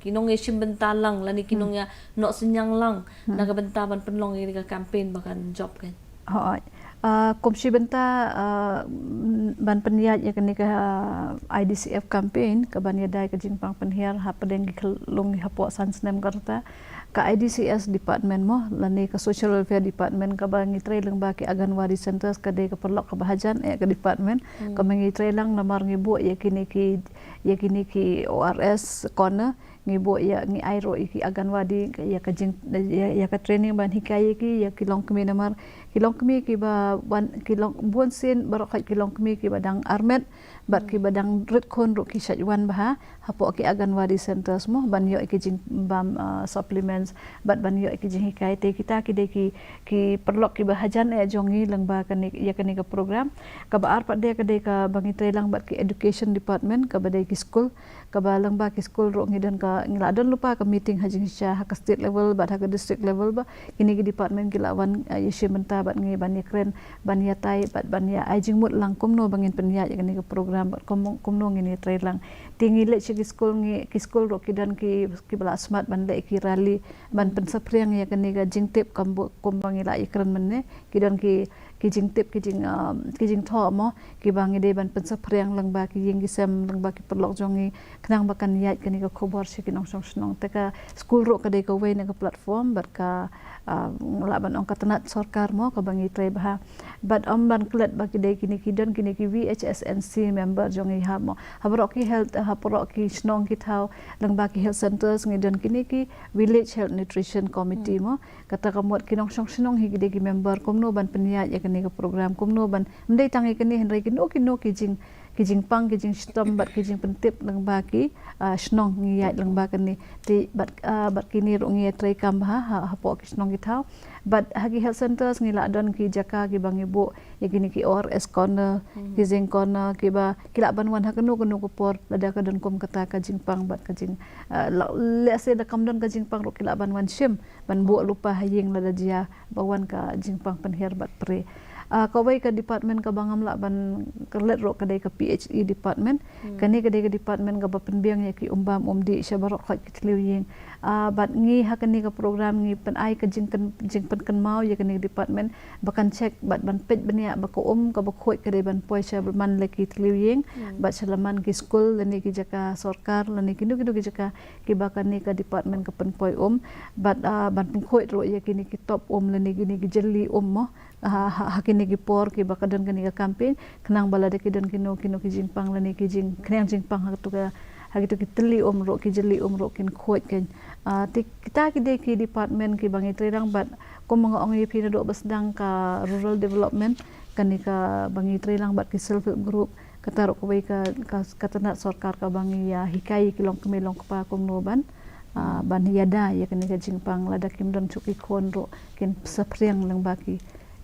ki nongïashim bynta lang lane ki nongïanoh synñiang lang na ka bynta ban pynlong ïa kane ka campaign ba kan jop kein? Hooid. Ah, kum shi bynta, ah, mm, ban pynïaid ïa kane ka, ah, I D C F campaign kaban ïadei ka jingpang pynhiar hapdeng ki khyllung hapoh san snem ka rta. Ka I D C S department mo, lane ka social welfare department, kaba ngi trei lyngba ki Anganwadi centers, ka dei ka paralok kaba hajan eh ka department. Kaba ngi trei lang namar ngi buh ïa kine ki, ïa kine ki O R S corner, ngi buh ïa, ngi ai ruh ïa ki Anganwadi ïa ka jing, ïa, ïa ka training ban hikai ïa ki, ïa ki longkmie namar ki longkmie kiba wan, ki long, bun sien baroh khoit ki longkmie kiba dang armet bad kiba dang rit khun ruh ki shait wan bha hapoh ki Anganwadi centers mo, ban ïoh ki jingbam, ah, supplements bad ban ïoh ki jinghikai. Te kita ki dei ki, ki paralok kiba hajan eh jong ngi lyngba kane, ïa kane ka program. Kaba ar pat de ka dei kaba ngi trei lang bad ki education department, kaba dei ki skul, kaba lyngba ki skul ruh ngi don ka, ngi la don lypa ka meeting ha jingshisha ha ka state level bad ha ka district level ba kine ki department ki la wan, ah, ïashim bynta bad ngi ban ïakren, ban ïatai bad ban ïa ai jingmut lang kumno ba ngin pynïaid ïa kane ka program bad kum, kumno ngin ïatrei lang. Te ngi leit sha ki skul, ngi, ki skul ruh ki don ki, kiba la smat ban leh ki rally ban pynsaphriang ïa kane ka jingtip, kum ba, kum ba ngi la ïakren mynne, ki don ki, ki jingtip, ki jing, um, ki jingthoh mo, kiba ngi dei ban pynsaphriang lyngba ki ïing ki sem, lyngba ki paralok jong ngi, khnang ba kan ïaid kane ka khubor sha ki nongshong shnong. Te ka skul ruh ka dei kawei na ka platform bad ka, ah, lah ban ong ka tnat sorkar mo, kaba ngi trei bha. Bad ym ban klet ba ki dei kine ki don kine ki V H S N C member jong ngi ha mo, ha baroh ki health, ha baroh ki shnong ki thaw, lyngba ki health centers ngi don kine ki village health nutrition committee mo. Kata ka mut ki nongshong shnong hi ki dei ki member, kumno ban pynïaid ïa kane ka program, kumno ban, ym dei tang ïa kane hynrei kino kino ki jing, ki jingpang, ki jingshitom bad ki jingpyntip lyngba ki, ah, shnong ngi ïaid lyngba kane. Te bad, ah, bad kine ruh ngi ïatreikam bha ha, hapoh ki shnong ki thaw. Bad ha ki health centers ngi la don ki jaka kiba ngi buh ïa kine ki O R S corner, ki zinc corner, kiba ki lah ban wan ha kano kano ka por lada ka don kum kata ka jingpang bad ka jing, ah, la, lehse da kam don ka jingpang ruh ki lah ban wan shim ban buh lypa ha ïing lada jia ba wan ka jingpang pynhiar bad pre. Ah, kawei ka department kaba ngam lah ban klet ruh ka dei ka P H E department. Kane ka dei ka department kaba pynbiang ïa ki umbam umdih sha baroh khoit ki thliew ïing. Ah, bad ngi ha kane ka program ngi pynai ka jingkyn-, jingpynkynmaw ïa kane ka department ba kan check bad ban peit bniah ba ka um kaba khuid ka dei ban poi sha man la ki thliew ïing bad sha la man ki skul lane ki jaka sorkar lane kino kino ki jaka kiba kane ka department ka pynpoi um, bad, ah, ban pynkhuid ruh ïa kine ki top um lane kine ki jylli um mo, Ha, ha, ha kine ki por kiba ka don kane ka campaign, khnang ba lada ki don kino, kino ki jingpang lane ki jing, khñiang jingpang ha kito ka, ha kito ki tylli um ruh, ki jylli um ruh kin khuid kein. Ah, te kita ki dei ki department kiba ngi trei lang bad kum nga ong ïa phi naduh ba sdang ka rural development, kane kaba ngi trei lang bad ki self help group, kata ruh kawei ka, ka, ka tnat sorkar kaba ngi ïa hikai ïa ki longkmie longkpa kumno ban, ah, ban ïada ïa kane ka jingpang, lada kim don shuh ki khun ruh kin saphriang lyngba ki,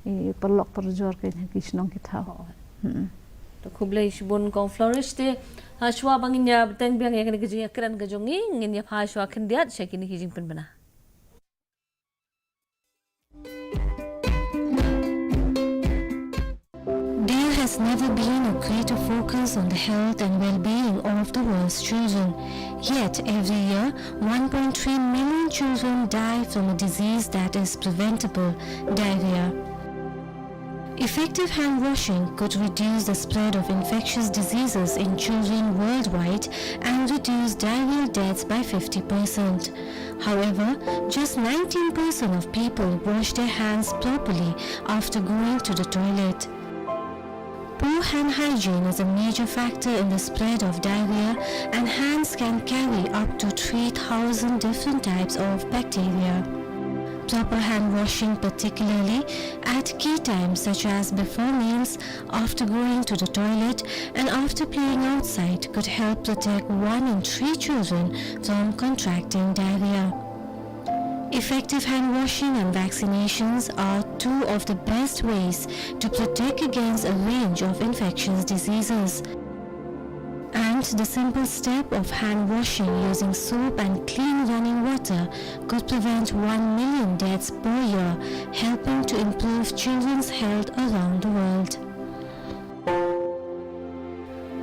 i, paralok parajor kein ha ki shnong ki thaw. Oh. Hmm. To khublei shibun Kong Flourish. Te, ha, shuwa ba ngin ïa bteng biang ïa kane ka jingïakren ka jong ngi, ngin ïa phai shuwa khyndiat sha kine ki jingpynbna. There has never been a greater focus on the health and well-being of the world's children. Yet, every year, one point three million children die from a disease that is preventable, diarrhea. Effective hand washing could reduce the spread of infectious diseases in children worldwide and reduce diarrheal deaths by fifty percent. However, just nineteen percent of people wash their hands properly after going to the toilet. Poor hand hygiene is a major factor in the spread of diarrhea, and hands can carry up to three thousand different types of bacteria. Proper hand washing, particularly at key times such as before meals, after going to the toilet, and after playing outside, could help protect one in three children from contracting diarrhea. Effective hand washing and vaccinations are two of the best ways to protect against a range of infectious diseases. And the simple step of hand washing using soap and clean running water could prevent one million deaths per year, helping to improve children's health around the world.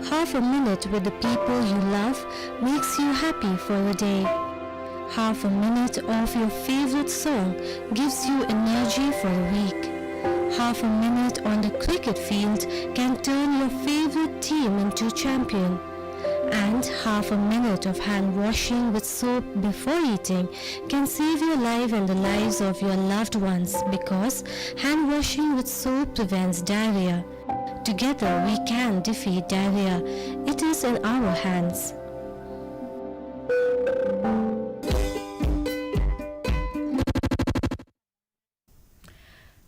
Half a minute with the people you love makes you happy for a day. Half a minute of your favorite song gives you energy for a week. Half a minute on the cricket field can turn your favorite team into champion. And half a minute of hand washing with soap before eating can save your life and the lives of your loved ones, because hand washing with soap prevents diarrhea. Together we can defeat diarrhea. It is in our hands.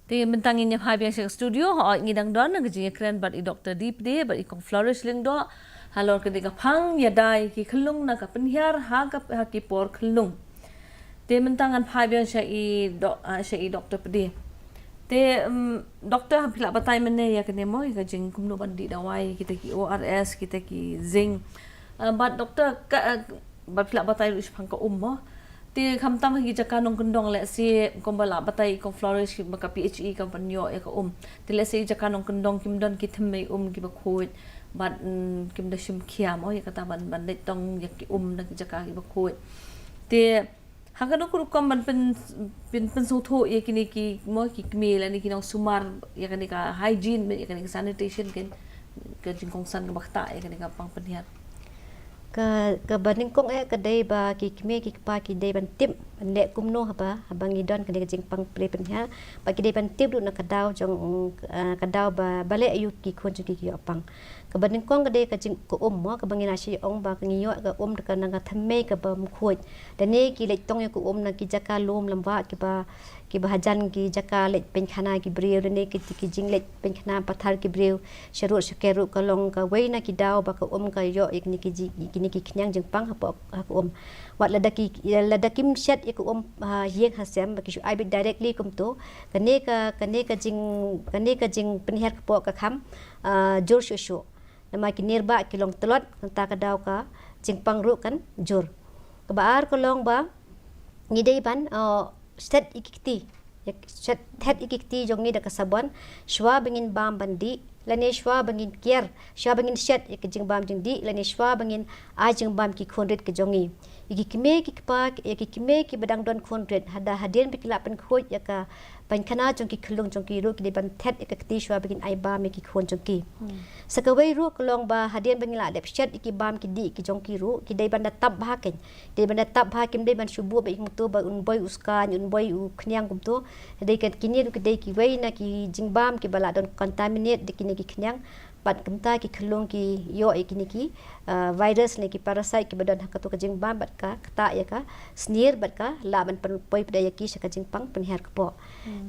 Te mynta ngin ïa phai biang sha ka studio, hooid ngi dang don ka jingïakren bad i Doktor D. Pde bad i Kong Flourish Lyngdoh halor kane ka phang ïada ïa ki khyllung na ka pynhiar ha ka, ha ki por khyllung. Te mynta ngan phai biang sha i dok-, ah, sha i Doktor Pde. Te, um, Doktor, phi lah batai mynne ïa kane mo, ïa ka jing kumno ban dih dawai, kita ki O R S, kita ki zinc. Ah, bad Doktor, ka, ah, bad phi lah batai ruh shaphang ka um mo. Te khamtam ha ki jaka nongkyndong, lehse kumba lah batai i Kong Flourish ba ka P H E kam pynïoh ïa ka um. Te lehse ki jaka nongkyndong kim don ki thymmei um kiba khuid, bad, mm, kim da shim khia mo ïa kata ban, ban leit tong ïa ki um na ki jaka kiba khuid. Te ha kano ka rukom ban pyn, pyn, pynsngewthuh ïa kine ki mo ki kmie lane ki nongsumar ïa kane ka hygiene, ïa kane ka sanitation, ka, ka jingkongsan kaba ktah ïa kane ka pang pynhiar. Ka, kaba nyngkong eh ka dei ba ki kmie ki kpa ki dei ban tip ban leh kumno haba, haba ngi don kane ka jingpang plie pynhiar, ba ki dei ban tip ruh na ka daw jong, eh, ka daw ba, ba leh aïu ki khun jong ki ki ïoh pang. Kaba nyngkong ka dei ka jing, ka um mo, kaba ngi la shu ong ba ka ngi ïoh ka um da ka, na ka thymmei kaba ym khuid. Lane ki leit tong ïa ka um na ki jaka lum lymwah kiba, kiba hajan ki jaka leit pynkhana ki briew, lane ki, ki jingleit pynkhana pathar ki briew. Sharud shaker ruh ka long kawei na ki daw ba ka um ka ïoh ïa kine ki ji, kine ki khñiang jingpang hapoh, ha ka um. Wat lada ki, lada kim shet ïa ka um ha ïing ha sem, ba ki shu ai beit directly kumto, kane ka, kane ka jing, kane ka jingpynhiar kpoh ka kham, ah, jur shuh shuh. Namar ki nirbah ki long tlot, nangta ka daw ka jingpang ruh kan jur. Kaba ar ka long ba ngi dei ban, uh, shet ïa ki kti. Ïa, shet, shet ïa ki kti jong ngi da ka sabon shuwa ba ngin bam ban dih. lane shwa ba ngin kiar, shwa ba ngin shet ïa ka jingbam jingdih, lane shwa ba ngin ai jingbam ki khun rit ki jong ngi. Ïa ki kmie ki kpa, ïa ki kmie kiba dang don khun rit, hada hadien ba ki lah pynkhuid ïa ka painkhana jong ki khyllung jong ki ruh, ki dei ban thet ïa ka kti shwa ba ngin ai bam ïa ki khun jong ki. Sa kawei ruh ka long ba hadien ba ngi lah dep shet ïa ki bam ki dih ki jong ki ruh, ki dei ban da tap bha kein. Dei ban da tap bha, kim dei ban shu buh ba ïa kumto ba un boi u skaiñ, un boi u khñiang kumto. Dei ka kine ruh ki dei kiwei na ki jingbam kiba lah don contaminate da kine ki khñiang. Bad kumta ki khyllung ki ïoh ïa kine ki, ah, virus ne ki parasite kiba don ha kato ka jingbam bad ka ktah ïa ka snier bad ka lah ban pyn-, poi pat ïa ki sha ka jingpang pynhiar kpoh.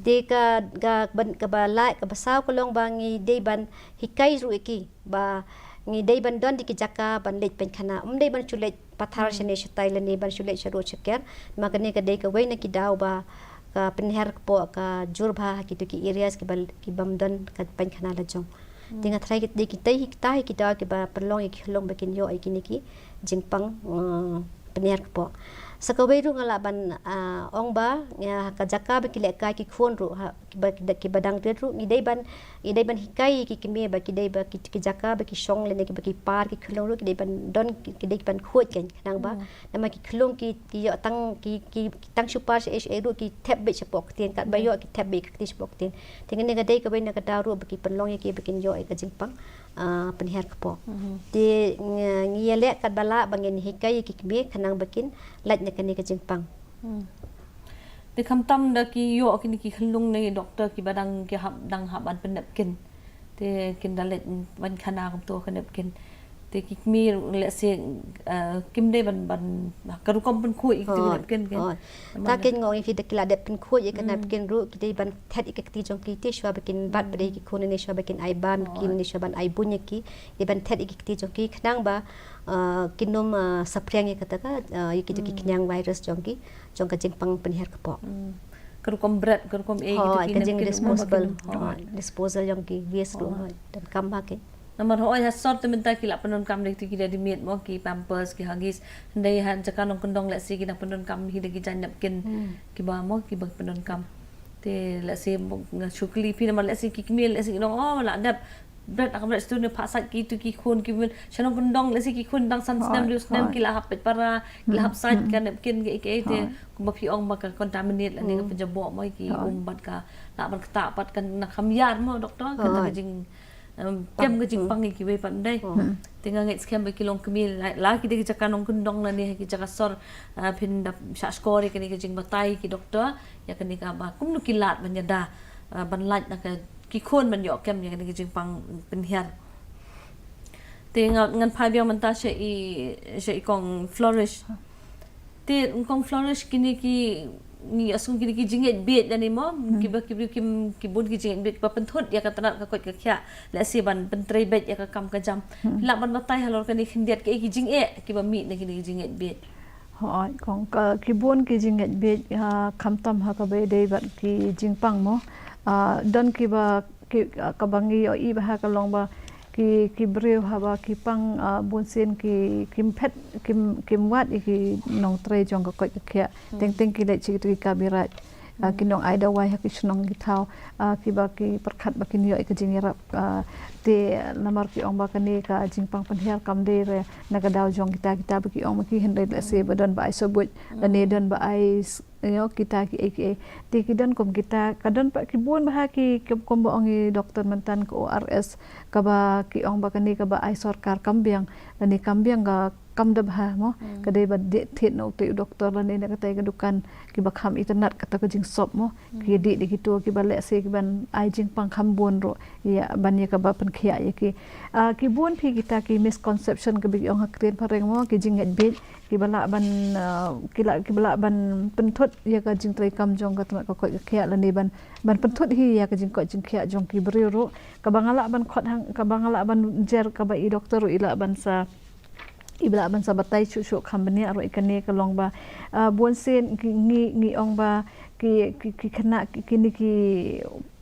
Te ka, ka ban, kaba lai, kaba saw ka long ba ngi dei ban hikai ruh ïa ki ba ngi dei ban don da ki jaka ban leit painkhana. Ym dei ban shu leit pathar shane shatai lane ban shu leit sha rud sha ker. Ma kane ka dei kawei na ki daw ba ka pynhiar kpoh ka jur bha ha kito ki areas kiba, ki bym don ka painkhana la jong. Te nga tharai ki dei kita hi, kita hi ki daw kiba pynlong ïa ki khyllung ba kin ïoh ïa kine ki jingpang, eh, pynhiar kpoh. Sa kawei ruh nga lah ban, ah, ong ba ïa ka jaka ba ki lehkai ki khun ruh ha, kiba, kiba dang rit ruh, ngi dei ban, ngi dei ban hikai ïa ki kmie ba ki dei ba ki, ki jaka ba ki shong lane kiba ki par ki khyllung ruh, ki dei ban don, ki, ki dei ban khuid kein, khnang ba namar ki khyllung ki, ki ïoh tang, ki, ki, ki tang shu par shaei shaei ruh ki thep beit shapoh ktien, katba ïoh ki thep beit ka kti shapoh ktien. Te kane ka dei kawei na ka daw ruh ba ki pynlong ïa ki ba kin ïoh ïa ka jingpang, ah, pynhiar kpoh. Te ngi, ngi ïaleh katba lah ba ngin hikai ïa ki kmie khnang ba kin lait na kane ka jingpang. Te khamtam da ki ïoh kine ki khyllung ne doctor kiba dang ki hap, dang hap ban pynnepkin. Te kin da leit painkhana kumto ka nepkin. Te ki kmie lehse, eh, kim dei ban, ban ka rukom pynkhuid ïa ki nepkin kein. Ta kein nga ong ïa ki da ki lah dep pynkhuid ïa ka nepkin ruh, ki dei ban thet ïa ka kti jong ki te shwa ba kin bat pat ïa ki khun ne shwa ba kin ai bam ïa ki ne shwa ban ai buiñ ïa ki. Dei ban thet ïa ka kti jong ki khnang ba, eh, kin ym, eh, saphriang ïa kata ka, eh, ïa kito ki khñiang virus jong ki, jong ka jingpang pynhiar kpoh. Ka rukom bret, ka rukom eh, kito ki ka jing napkin, disposable. Disposal jong ki waste ruh, donkam bha kein. Namar hooid ha sor te mynta ki lah pyndonkam da kito ki ready made mo, ki Pampers, ki Huggies. Hynrei ha jaka nongkyndong lehse ki nang pyndonkam hi da ki jaiñ napkin kiba mo, kiba pyndonkam. Te lehse nga shu kylli phi namar lehse ki kmie lehse ki ong, oh, lah dep bret, ah ka bret stur ne phah sait kito ki khun ki myn sha nongkyndong lehse ki khun dang san snem hooid, hooid, snem ki lah hap peit para, ki lah hap sait ka napkin kiei kiei te kumba phi ong ba ka contaminate lane ka pynjaboh mo ïa ki um bad ka lah ban ktah pat ka na kham ïar mo doctor, kata ka jing, em, kem ka jingpang ïa kiwei pat ym dei. Te nga ngeit skhem ba ki longkmie la, la ki dei ki jaka nongkyndong lane ha ki jaka sor, ah, phin da shah shkor ïa kane ka jingbatai ki doctor ïa kane kaba kumno ki lad ban ïada, ah, ban lait na ka ki khun ban ïoh kem ïa kane ka jingpang pynhiar. Te nga, ngan phai biang mynta sha i, sha i kong Flourish. Te kong Flourish kine ki, ngi ïohsngew kine ki jingngeit bieit lane mo, kiba ki briew kim, ki bun ki jingngeit bieit kiba pynthut ïa ka tnat ka koit ka khiah, lehse ban pyntrei beit ïa ka kam ka jam. Lah ban batai halor kane khyndiat kiei ki jingeh kiba mih na kine ki jingngeit bieit. Hooid kong, ka, ki bun ki jingngeit bieit, ah, khamtam ha kaba ïadei bad ki jingpang mo. Ah, don kiba, ki, ah, kaba ngi ïohi bha ka long ba ki, ki briew haba ki pang, ah, bunsien ki, kim phet, kim, kim wad ïa ki nongtrei jong ka koit ka khiah. Teng teng ki leit sha kito ki copyright. Ah, ki nong ai dawai ha ki shnong ki thaw, ah, kiba ki pyrkhat ba kin ïoh ïa ka jingïarap, ah, te namar ki ong ba kane ka jingpang pynhiar kam dei re na ka daw jong kita, kita ba ki ong ba ki hynrei lehse ba don ba ai sabuit lane don ba ai s-, you know, kita kiei kiei. Te ki don kum kita, ka don pat ki bun bha ki, kum, kumba ong i doktor mynta ka O R S kaba ki ong ba kane kaba ai sorkar kam biang lane kam biang ka kam da bha mo. Ka dei ba dei thied na utei u doktor lane na katei ka dukan kiba kham itynnad kata ka jingsop mo. Ki dei dei kito kiba lehse kiban ai jingpang kham bun ruh ïa ban ïa kaba pynkhiah ïa ki. Ah, ki bun phi kita ki misconception kaba ki ong ha ktien phareng mo, ki jingngeit bieit kiba lah ban, ah, ki lah, kiba lah ban pynthut ïa ka jingtrei kam jong ka tnat ka koit ka khiah lane ban, ban pynthut hi ïa ka jingkoit jingkhiah jong ki briew ruh. Kaba nga lah ban khot hang, kaba nga lah ban jer kaba i doktor ruh i lah ban sa, i lah ban sa batai shuh shuh kham bniah ruh ïa kane ka long ba, ah, bunsien ngi, ngi, ngi ong ba ki, ki, ki khynnah ki, kine ki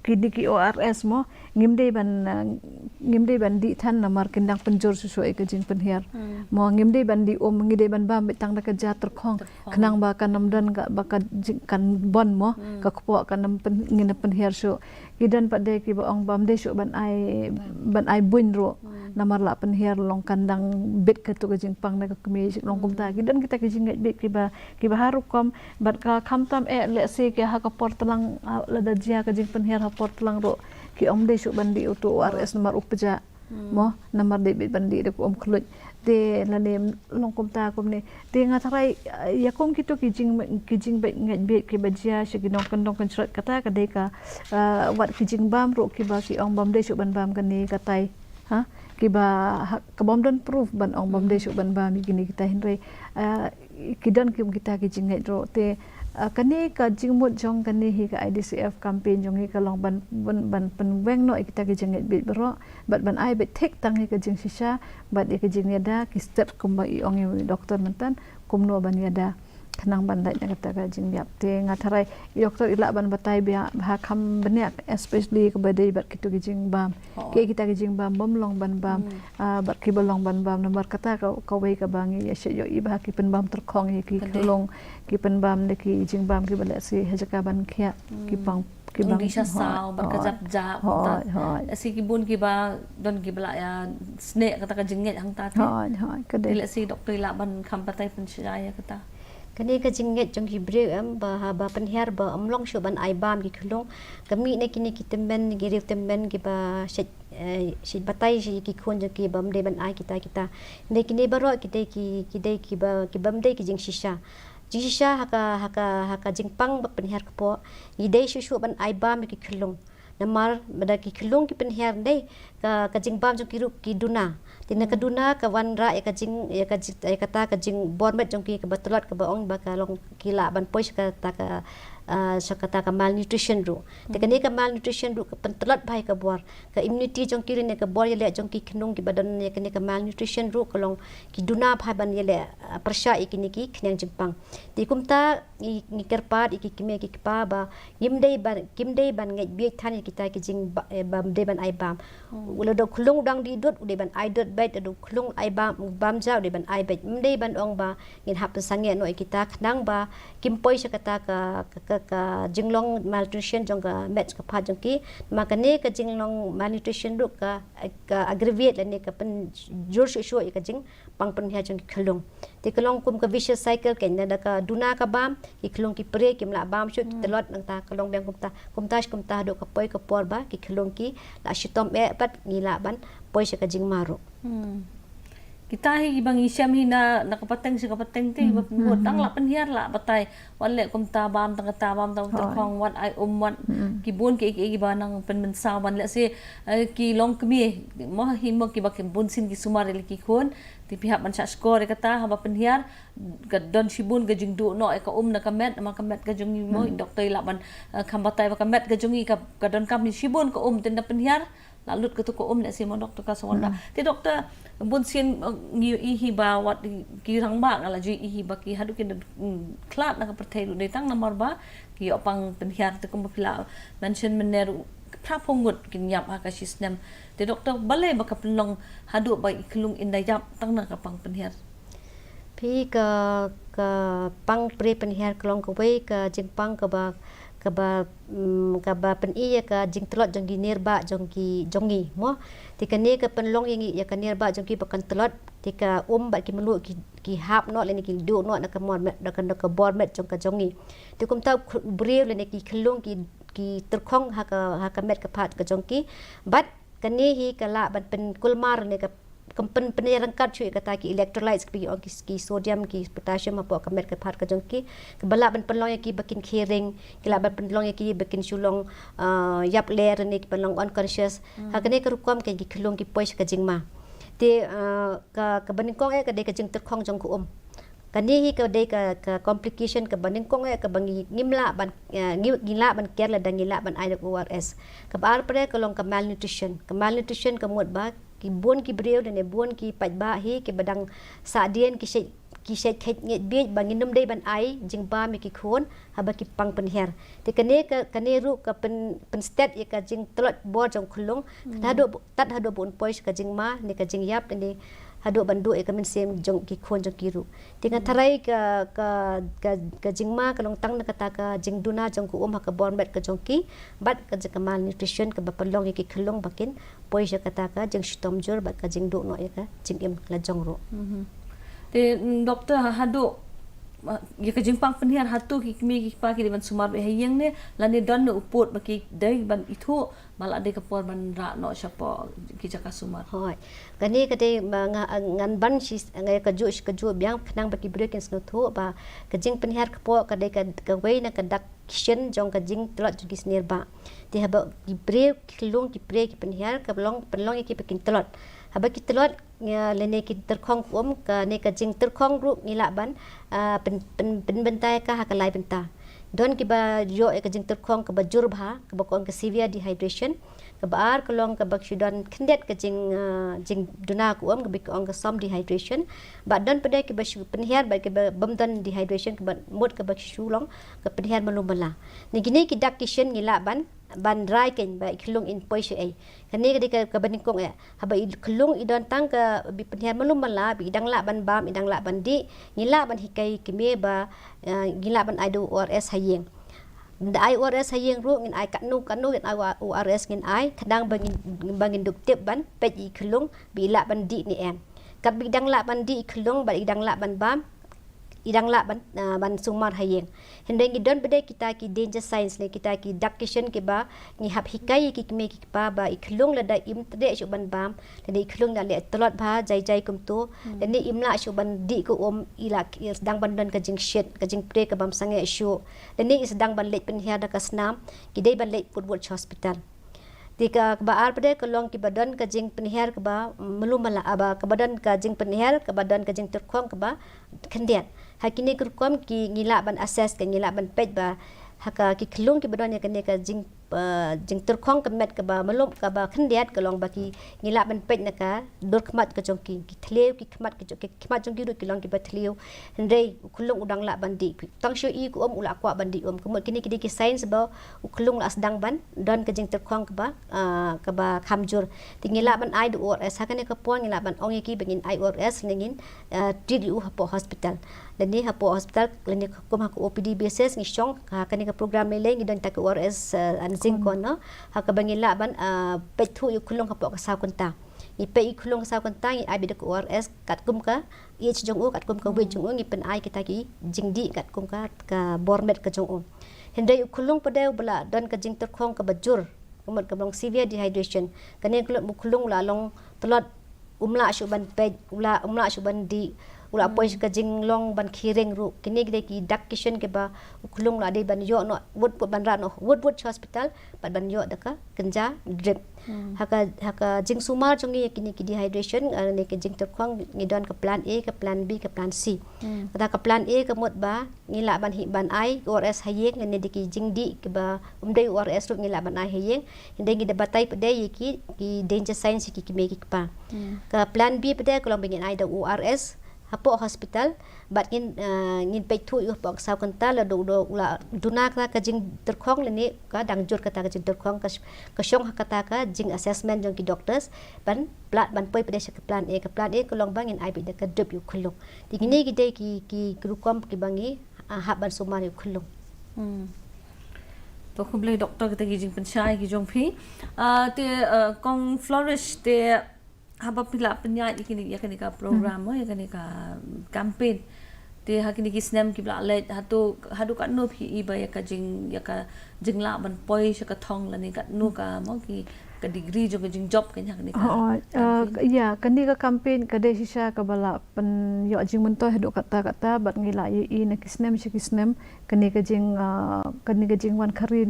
kini ki O R S mo, ngim dei ban, uh, ngim dei ban dih than namar kin dang pynjur shuh shuh ïa ka jingpynhiar. Mo, ngim dei ban dih um, ngi dei ban bam beit tang da ka ja tyrkhong. Khnang ba kan ym don ka, ba ka jing, kan bun mo, ka kpoh kan ym pyn, ngin ym pynhiar shuh. Ki don pat de kiba ong bam dei shuh ban ai, ban ai buiñ ruh. Namar la pynhiar long kan dang bit katu ka jingpang na ka kmie, long kumta. Ki don kita ki jingngeit beit kiba, kiba ha rukom, bad ka khamtam eh, lehse ki ha ka por tlang, ah, lada jia ka jingpynhiar ha por tlang ruh, ki ym dei shuh ban dih utu O R S namar u pjah. Mo, namar dei beit ban dih da ka um khluit. Te lane long kumta kumne. Te nga tharai, ah, ïa kum kitu ki jing, ki jingbeit ngeit beit kiba jia sha ki nongkyndong kynshrot kata ka dei ka, ah, wat ki jingbam ruh kiba ki ong bam dei shuh ban bam kane katai. Ha? Kiba ha, ka bym don proof ban ong bam dei shuh ban bam ïa kine kita, hynrei, ah, ki don ki, kita ki jingngeit ruh. Te, ah, kane ka jingmut jong kane hi ka I D C F campaign jong ngi ka long ban, ban, ban pynweng noh ïa kita ki jingngeit beit baroh, bad ban ai beit thik tang ïa ka jingshisha bad ïa ka jingïada, ki step kumba i ong ïa u doktor mynta, kumno ban ïada khnang ban lait na kata ka jingïap. Te nga tharai i doktor i lah ban batai bha, bha kham bniah, especially kaba dei bad kitu ki jingbam. Ki, kita ki jingbam bym long ban bam, ah, bad kiba long ban bam namar kata ka, kawei kaba ngi ïa shu ïohi ba ki pynbam tyrkhong ïa ki khyllung, ki pynbam da ki jingbam kiba lehse ha jaka ban khiah, ki pang, ki bang, dei sha saw bad ka jap jap. Hooid, hooid. Lehse ki bun kiba don kiba la ïa sneh kata ka jingngeit hangta te. Hooid, hooid, ka dei. Lehse doktor i lah ban kham batai pynshai ïa kata. Kane ka jingngeit jong ki briew em ba haba pynhiar ba ym long shuh ban ai bam ki khyllung. Ka mih na kine ki tymmen, ki riew tymmen kiba shait, eh, shait batai sha ki khun jong ki bym dei ban ai kita kita. Hynrei kine baroh ki dei ki, ki dei kiba, ki bym dei ki jingshisha. Jingshisha ha ka, ha ka, ha ka jingpang ba pynhiar kpoh, ngi dei shuh shuh ban ai bam ïa ki khyllung. Namar lada ki khyllung ki pynhiar, dei ka, ka jingbam jong ki ruh ki duna. Te na ka duna ka wanrah ïa ka jing, ïa ka jing, ïa kata ka jingbor met jong ki kaba tlot, kaba ong ba ka long ki lah ban poi sha kata ka, ah, sha kata ka malnutrition ruh. Te kane ka malnutrition ruh ka pyntlot bha ïa ka bor, ka immunity jong ki lane ka bor ïaleh jong ki khynnah kiba don ïa kane ka malnutrition ruh ka long ki duna bha ban ïaleh, ah, pyrshah ïa kine ki khñiang jingpang. Te kumta ngi, ngi kyrpad ïa ki kmie ki kpa ba ngim dei ban, kim dei ban ngeit bieit than ïa kita ki jing ba, eh, bym dei ban ai bam. Lada u khyllung u dang dih dud, u dei ban ai dud beit, lada u khyllung ai bam, bam ja, u dei ban ai beit. Ym dei ban ong ba ngin hap pynsangeh noh ïa kita khnang ba kim poi sha kata ka, ka, ka, ka jinglong malnutrition jong ka met ka phad jong ki. Ma kane ka jinglong malnutrition ruh ka, ka aggravate lane ka pynjur shuh shuh ïa ka jing pang pynhiar jong ki khyllung. Te ka long kum ka vicious cycle, kein lada ka duna ka bam, ki khyllung ki pre, kim lah bam shuh, ki tlot, nangta ka long biang kumta, kumta shi kumta haduh ka poi ka por ba ki khyllung ki la shitom eh bad ngi lah ban poi sha ka jingma ruh. Kita hi kiba ngi shem hi na, na ka pateng sha ka pateng te, ba pynmut tang lah pynhiar lah batai. Wat leh kumta bam tang kata, bam tang tyrkhong, wat ai um, wat ki bun ki, ki, kiba nang pynmynsaw ban lehse, eh, ki longkmie mo hi mo kiba ki bun sien ki sumar ïa ki khun. Te phi hap ban shah shkor ïa kata haba pynhiar, ka don shibun ka jingduh noh ïa ka um na ka met, ma ka met ka jong ngi mo, doktor i lah ban, eh, kham batai ba ka met ka jong ngi ka, ka donkam shibun ka um, te ynda pynhiar la lut katu ka um, lehse mo doktor ka sngewbha. Te doktor, bun sien, eh, ngi ïohi hi ba wat ki rangbah, nga la ju ïohi hi ba ki haduh ki don, mm, khlad na ka pyrthei ruh dei tang namar ba ki ïoh pang pynhiar, te kumba phi la mention mynne ruh, phra phew ngut kin ïap ha ka shi snem. Te doktor, balei ba ka pynlong haduh ba i khyllung ynda ïap tang na ka pang pynhiar? Phi, ka, ka pang pre pynhiar ka long kawei ka jingpang kaba, kaba, mm, kaba pyni ïa ka jingtlot jong ki nirbah jong ki, jong ngi mo. Te kane ka pynlong ïa ngi, ïa ka nirbah jong ki ba kan tlot, te ka um bad ki mluh ki, ki hap noh lane ki duh noh na ka bor met, na ka, na ka bor met jong ka jong ngi. Te kumta u briew lane ki khyllung ki, ki tyrkhong ha ka, ha ka met ka phad ka jong ki. Bad kane hi ka lah ban pynkulmar ne ka, ka pyn, pynïaryngkat shuh ïa kata ki electrolytes, kiba ong ki, ki sodium, ki potassium hapoh ka met ka phad ka jong ki. Kaba lah ban pynlong ïa ki ba kin khie ring, ki lah ban pynlong ïa ki ba kin shu long, ah, ïap ler ne ki pynlong unconscious. Ha kane ka rukom kein ki khyllung ki poi sha ka jingma. Te, ah, ka, kaba nyngkong eh ka dei ka jingtyrkhong jong ka um. Kane hi ka dei ka, ka complication kaba nyngkong eh kaba ngi, ngim lah ban, eh, ngi, ngi lah ban care lada ngi lah ban ai da ka O R S. Kaba ar pat ka long ka malnutrition. Ka malnutrition ka mut ba ki bun ki briew lane bun ki paidbah hi kiba dang sahdien ki shait ki shet khet ngeit biej ba ngin ym dei ban ai jingbam ïa ki khun haba ki pang pynhiar. Te kane ka, kane ruh ka pyn, pynstet ïa ka jingtlot bor jong u khyllung. Tad haduh bu, tad haduh bu un poi sha ka jingma ne ka jingïap ne haduh ban duh ïa ka mynsiem jong ki khun jong ki ruh. Te nga tharai ka, ka, ka, ka jingma ka long tang na kata ka jingduna jong ka um ha ka bor met ka jong ki bad ka jong ka malnutrition kaba pynlong ïa ki khyllung ba kin poi sha kata ka jingshitom jur bad ka jingduh noh ïa ka jingim la jong ruh. Te mm, doktor, ha- haduh ah, ïa ka jingpang pynhiar, hato ki kmie ki kpa ki dei ban sumar beit ha ïing ne lane don ne u pud ba ki dei ban ithuh ba la dei ka por ban rah noh shapoh ki jaka sumar? Hooid. Kane ka dei ba nga, ngan ban shi, nga ïa kajuh shi kajuh biang khnang ba ki briew kin sngewthuh ba ka jingpynhiar kpoh ka dei ka, kawei na ka dak ki shin jong ka jingtlot jong ki snier bah. Te haba ki briew ki khyllung ki briew ki pynhiar ka long, pynlong ïa ki ba kin tlot. Haba ki tlot, ïa, lane ki tyrkhong ka um, kane ka jingtyrkhong ruh ngi lah ban ah, pyn, pyn, pynbynta ïa ka ha ka lai bynta. Don kiba ïoh ïa ka jingtyrkhong kaba jur bha kaba ka ong ka severe dehydration. Kaba ar ka long kaba shu don khyndiat ka jing, ah, jingduna ka um kaba ka ong ka soft dehydration. Bad don pat de kiba shu pynhiar bad kiba bym don dehydration, kaba mut kaba shu long ka pynhiar malu mala. Ne kine ki dak ki shin ngi lah ban, ban rai keiñ ba i khyllung in poi shaei. Kane ka dei ka, kaba nyngkong eh. Haba i khyllung i don tang kaba pynhiar malu mala, ba i dang lah ban bam, i dang lah ban dih, ngi lah ban hikai ïa ki kmie ba, eh, ngi lah ban ai da u O R S ha ïing. Da ai O R S ha ïing ruh, ngin ai katno katno ngin ai, O R S ngin ai, khnang ba ngin, ba ngin dup tip ban peit ïa i khyllung ba i lah ban dih ne em. Katba i dang lah ban dih i khyllung bad i dang lah ban bam, i dang lah ban, ah, ban sumar ha ïing. Hynrei ngi don pat de kita ki danger signs ne kita ki dak ki shin kiba ngi hap hikai ïa ki kmie ki kpa ba i khyllung lada im tdeh shuh ban bam, lada i khyllung la leh tlot bha jai jai kumto, lane im lah shuh ban dih ka um, i la, i sdang ban don ka jingshit, ka jingpre ka bym sangeh shuh, lane i sdang ban leit pynhiar da ka snam, ki dei ban leit put wut sha hospital. Te ka, kaba ar pat de ka long kiba don ka jingpynhiar kaba malu mala, ah, ba kaba don ka jingpynhiar kaba don ka jingtyrkhong kaba khyndiat. Ha kine ki rukom ki ngi lah ban assess, ka ngi lah ban peit ba ha ka ki khyllung kiba don ïa kane ka jing, ah, jingtyrkhong ka met kaba malu kaba khyndiat ka long ba ki ngi lah ban peit na ka dur khmat ka jong ki, ki thliew ki khmat ka jong ki, khmat jong ki ruh ki long kiba thliew. Hynrei u khyllung u dang lah ban dih. Tang shu i ka um u la kwah ban dih um. Ka mut kine ki dei ki signs ba u khyllung la sdang ban don ka jingtyrkhong kaba, ah, kaba kham jur. Te ngi lah ban ai da u O R S, ha kane ka por ngi lah ban ong ïa ki ba ngin ai O R S lane ngin, ah, treat ïa u hapoh hospital. Lane hapoh hospital lane kum ha ka O P D basis ngi shong, ha kane ka program lei lei ngi don ta ka O R S, ah, and zinc corner. Ha kaba ngi lah ban, ah, peit thuh ïa u khyllung hapoh ka saw kynta. Ngi peit ïa u khyllung ka saw kynta, ngi ai beit da ka O R S katkum ka age jong u, katkum ka weight jong u, ngi pynai kita ki jingdih katkum ka, ka bor met ka jong u. Hynrei u khyllung pat de uba la don ka jingtyrkhong kaba jur, ka mut kaba long severe dehydration. Kane ka long u khyllung u la long tlot, um lah shuh ban peit, u la, um lah shuh ban dih, u la poi sha ka jinglong ban khie reng ruh. Kine ki dei ki dak ki shin kiba u khyllung u la dei ban ïoh noh wut wut, ban rah noh wut wut sha hospital bad ban ïoh da ka kynja drip. Ha ka, ha ka jingsumar jong ngi ïa kine ki dehydration, ah, ne ka jingtyrkhong, ngi don ka plan A, ka plan B, ka plan C. Kata ka plan A ka mut ba ngi lah ban hi, ban ai O R S ha ïing, lane da ki jingdih kiba ym dei O R S ruh ngi lah ban ai ha ïing. Hynrei ngi da batai pat de ïa ki, ki danger signs ïa ki kmie ki kpa. Ka plan B pat de ka long ba ngin ai da u O R S hapoh hospital, bad ngin, ah, ngin peit thuh ïa u hapoh ka saw kynta, lada u la duna kata ka jingtyrkhong lane ka dang jur kata ka jingtyrkhong, ka sh-, ka shong ha kata ka jing assessment jong ki doctors ban pla-, ban poi pat de sha ka plan A. Ka plan A ka long ba ngin ai beit da ka drip ïa u khyllung. Te kine ki dei ki, ki rukom kiba ngi, ah, hap ban sumar ïa u khyllung. To khublei doktor kita ki jingpynshai ki jong phi. Ah, te, ah, kong Flourish, te haba phi la pynïaid ïa kane, ïa kane ka program, ïa kane ka campaign, te ha kine ki snem kiba la leit, hato, haduh katno phi i ba ïa ka jing, ïa ka jinglah ban poi sha ka thong lane katno ka, mo, ki, ka degree jong ka jingjop ka ïa kane ka campaign? Ïa, kane ka campaign ka dei shisha kaba la pynïoh jingmyntoi haduh katta katta bad ngi la ïohi na ki snem sha ki snem kane ka jing, ah, kane ka jingwan khari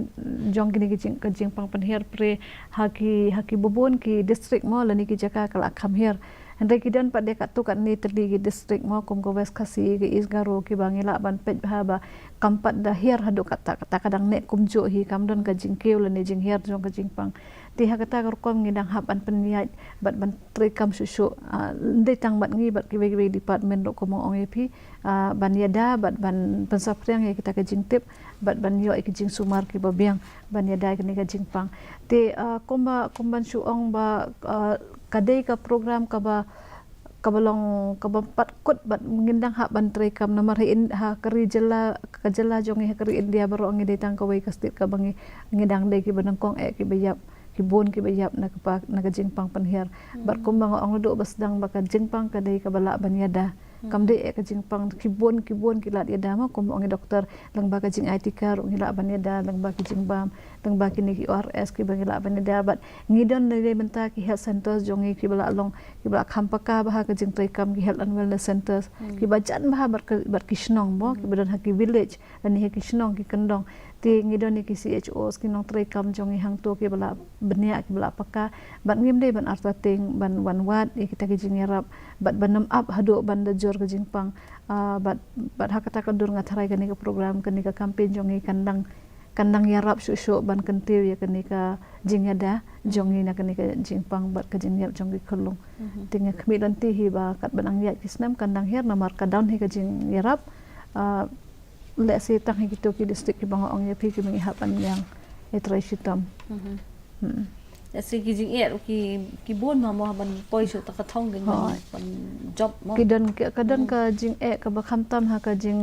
jong kine ka jing, ka jingpang pynhiar pre ha ki, ha ki bun ki district, mo, lane ki jaka ka la kham hiar. Hynrei ki don pat de katto katne tylli ki district mo, kum ka West Khasi, ka East Garo, kiba ngi lah ban peit bha ba kam pat da hiar haduh katta katta, ka dang neh kumjuh hi, kam don ka jingkiew lane jinghiar jong ka jingpang. Te ha kata ka rukom ngi dang hap ban pynïaid bad ban treikam shuh shuh, ah, ym dei tang bad ngi, bad kiwei kiwei department ruh, kum ba nga ong ïa phi, ah, ban ïada bad ban pynsaphriang ïa kita ki jingtip bad ban ïoh ïa ki jingsumar kiba biang ban ïada ïa kane ka jingpang. Te, ah, kumba, kumban shu ong ba, ah, ka dei ka program kaba, kaba long, kaba pat kut bad ngin dang hap ban treikam, namar ha In-, ha ka ri jylla, ka jylla jong ngi ha ka ri India baroh ngi dei tang kawei ka state kaba ngi, ngi dang dei kiba nyngkong eh kiba ïap, ki bun kiba ïap na ka pa, na ka jingpang pynhiar. Bad kumba nga ong naduh ba sdang ba ka jingpang ka dei kaba lah ban ïada. Kam dei eh ka jingpang, ki bun, ki bun ki lad ïada mo, kum ba ong i doktor, lyngba ka jingai tika ruh ngi lah ban ïada, lyngba ki jingbam, lyngba kine ki O R S kiba ngi lah ban ïada. Bad ngi don na ne mynta ki health centers jong ngi kiba lah long, kiba lah kham paka bha ha ka jingtreikam, ki health and wellness centers kiba jan bha bad ka, bad ki shnong mo, kiba don ha ki village lane ha ki shnong ki kyndong. Te ngi don ïa ki C H Os, ki nongtreikam jong ngi hangto kiba lah bniah, kiba lah paka. Bad ngim dei ban artatien, ban wan wad ïa kita ki jingïarap, bad ban ym ap haduh ban da jur ka jingpang. Ah, bad, bad ha kata ka dur nga tharai kane ka program, kane ka campaign jong ngi kan dang, kan dang ïarap shuh shuh ban kyntiew ïa kane ka jingïada jong ngi na kane ka jingpang bad ka jingïap jong ki khyllung. Te nga khmih lynti hi ba katba nang ïaid ki snem kan dang hiar namar ka don hi ka jingïarap. Ah, lehse tang hi kito ki district kiba nga ong ïa phi kiba ngi hap ban ïeng ïatrei shitom. Hmm. Lehse ki jingeh ruh ki, ki bun ma mo ban poi shuh ta ka thong, ki ban, ban jop mo. Ki don, ki, ka don ka jingeh kaba khamtam ha ka jing,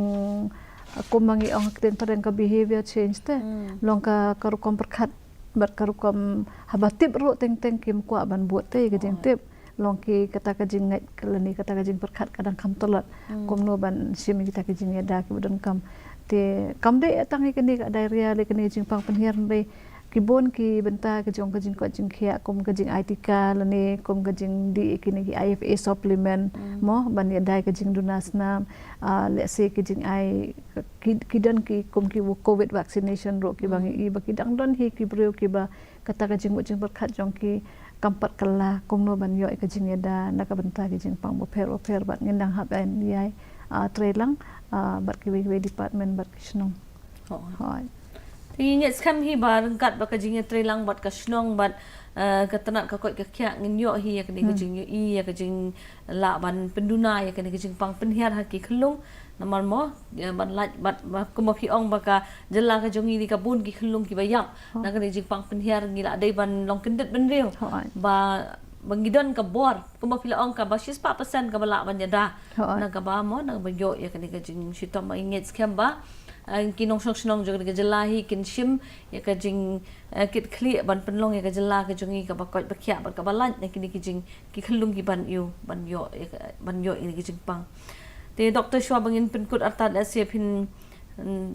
kumba ngi ong ha ka ktien phareng ka behavior change te. Long ka, ka rukom pyrkhat bad ka rukom haba tip ruh teng teng kim kwah ban bud te ka jingtip. Long ki kata ka jingngeit lane kata ka jingpyrkhat ka dang kham tlot. Kumno ban shim ïa kita ki jingïada kiba donkam. Te kam dei tang ïa kane ka diarrhea lane kane ka jingpang pynhiar, hynrei ki bun ki bynta ka jong ka jingkoit jingkhiah, kum ka jingai tika lane kum ka jingdih ïa kine ki I F A supplement mo, ban ïada ïa ka jingduna snam, ah, lehse ki jingai, ki, ki don ki kum ki covid vaccination ruh kiba ngi i ba ki dang don hi ki briew kiba kata ka jingmut jingpyrkhat jong ki kam pat kylla kumno ban ïoh ïa ka jingïada na ka bynta ki jingpang bapher bapher, bad ngin dang hap ban ïai, ah, trei lang, ah, bad kiwei kiwei department bad ki shnong. Hooid. Te ngi ngeit skhem hi ba ryngkat bad ka jingïatrei lang bad ka shnong bad, eh, ka tnat ka koit ka khiah ngin ïoh hi ïa kane ka jingïohi, ïa ka jinglah ban pynduna ïa kane ka jingpang pynhiar ha ki khyllung. Namar mo, eh, ban lait bad, ba, kumba phi ong ba ka jylla ka jong ngi dei ka bun ki khyllung kiba ïap na kane ka jingpang pynhiar, ngi la dei ban long kyndit bynriew. Hooid. Ba, ba ngi don ka bor, kumba phi la ong, kaba shispah percent kaba lah ban ïada. Hooid. Na kaba mo, na kaba ïoh ïa kane ka jingshitom. Ba ngi ngeit skhem ba, eh, ki nongshong shnong jong kane ka jylla hi kin shim ïa ka jing, eh, kit khlieh ban pynlong ïa ka jylla ka jong ngi kaba koit ba khiah bad kaba lait na kine ki jing, ki khyllung kiban ïoh, ban ïoh ïa ka, ban ïoh ïa kane ka jingpang. Te Doctor, shuwa ba ngin pynkut artat, lehse phin, mm,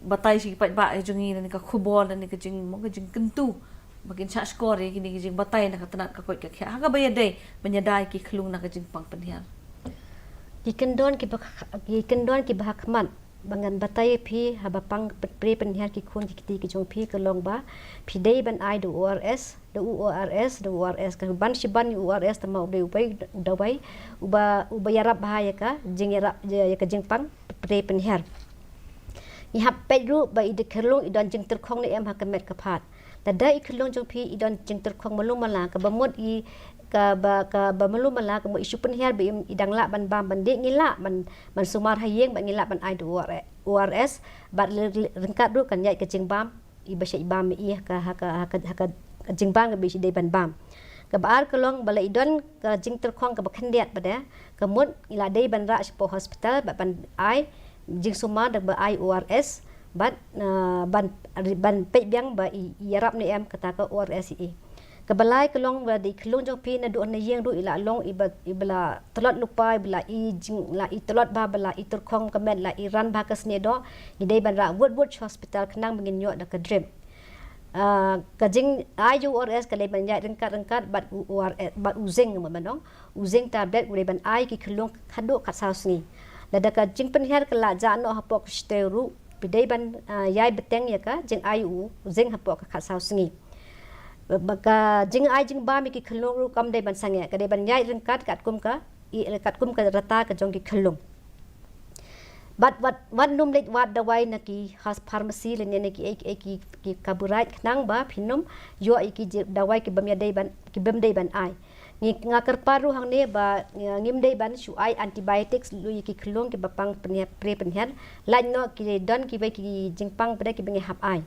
batai sha ki paidbah ka jong ngi na kane ka khubor, na kane ka jing, mo, ka jingkyntu ba kin shah shkor ïa kine ki jingbatai na ka tnat ka koit ka khiah ha kaba ïadei ban ïada ïa ki khyllung na ka jingpang pynhiar. Ki kyndon kiba, ki kyndon kiba ha khmat ba ngan batai ïa phi haba pang pre pynhiar ki khun ki kti ki jong phi ka long ba phi dei ban ai da u O R S, da u O R S, da u O R S, ka ban shi ban u O R S, tangba u dei uwei u dawai uba, uba ïarap bha ïa ka jingïarap, ïa, ïa ka jingpang pre pynhiar. Ngi hap peit ruh ba i da khyllung i don jingtyrkhong ne em ha ka met ka phad. Lada i khyllung jong phi i don jingtyrkhong malu mala, kaba mut i, kaba, kaba malu mala, ka mut i shu pynhiar ba i, i dang lah ban bam, ban dih, ngi lah ban, ban sumar ha ïing, bad ngi lah ban ai da u O R S, bad ly-, ly-, ryngkat ruh kan ïaid ka jingbam iba shait bam ïa i ha ka, ha ka, ha ka, ha ka jingbam kaba i shait dei ban bam. Kaba ar ka long ba la i don ka jingtyrkhong kaba khyndiat pat de, ka mut ngi la dei ban rah shapoh hospital bad ban ai jingsumar da kaba ai u O R S bad, ah, ban, ban peit biang ba i, i ïarap ne em kata ka u O R S ïa i. Kaba lai ka long ba da i khyllung jong phi naduh na ïing ruh i la long iba, iba la tlot lypa, iba la i jing, la i tlot bha, ba la i tyrkhong ka met, la i ran bha ka snieh doh, ngi dei ban rah wut wut sha hospital khnang ba ngin ïoh da ka drip. Ah, ka jingai u O R S ka dei ban ïaid ryngkat ryngkat bad u O R S, bad u zinc, kumba ngi ong. U zinc tablet u dei ban ai ki khyllung khatduh khatsaw sngi. Lada ka jingpynhiar ka la jah noh hapoh ka shiteng ruh, phi dei ban, ah, ïai bteng ïa ka jingai u zinc hapoh ka khatsaw sngi. Ba ka jingai jingbam ïa ki khyllung ruh kam dei ban sangeh, ka dei ban ïaid ryngkat katkum ka, i, katkum ka rta ka jong ki khyllung. Bad wat, wat nym leit wad dawai na ki ha pharmacy lane na ki, ki, ki, ki, ka buhriat khnang ba phin nym ïoh ïa ki ji-, dawai ki bym ïadei ban, ki bym dei ban ai. Ngi, nga kyrpad ruh hangne ba, eh, ngim dei ban shu ai antibiotics lui ïa ki khyllung kiba pang pynhiar, pre pynhiar. Lait noh ki don kiwei ki jingpang pat de kiba ngi hap ai.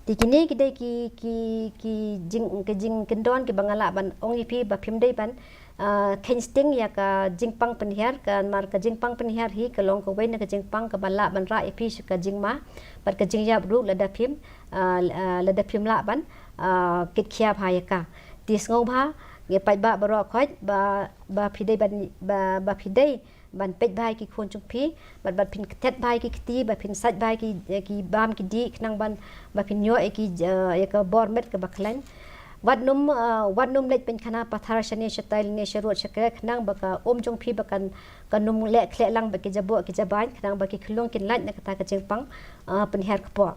Te kine ki dei ki, ki, ki jing, ki jingkyndon kiba nga lah ban ong ïa phi ba phim dei ban, ah, kheiñ sting ïa ka jingpang pynhiar, ka namar ka jingpang pynhiar hi ka long kawei na ka jingpang kaba lah ban rah ïa phi sha ka jingma bad ka jingïap ruh lada phim, ah, ah, lada phim lah ban, ah, kit khia bha ïa ka. Te sngewbha, ngi paidbah baroh khoit ba, ba phi dei ban, ba, ba phi dei ban peit bha ïa ki khun jong phi, bad, bad phin kthet bha ïa ki kti, bad phin sait bha ïa ki, ïa ki bam ki dih, khnang ban, ba phin ïoh ïa ki, eh, ïa ka bor met kaba khlaiñ. Wat nym, eh, wat nym leit pynkhana pathar shane shatai lane sharud shakrek, khnang ba ka um jong phi ba kan, kan nym leh khleh lang bad ki jaboh ki jabain, khnang ba ki khyllung kin lait na kata ka jingpang, eh, pynhiar kpoh.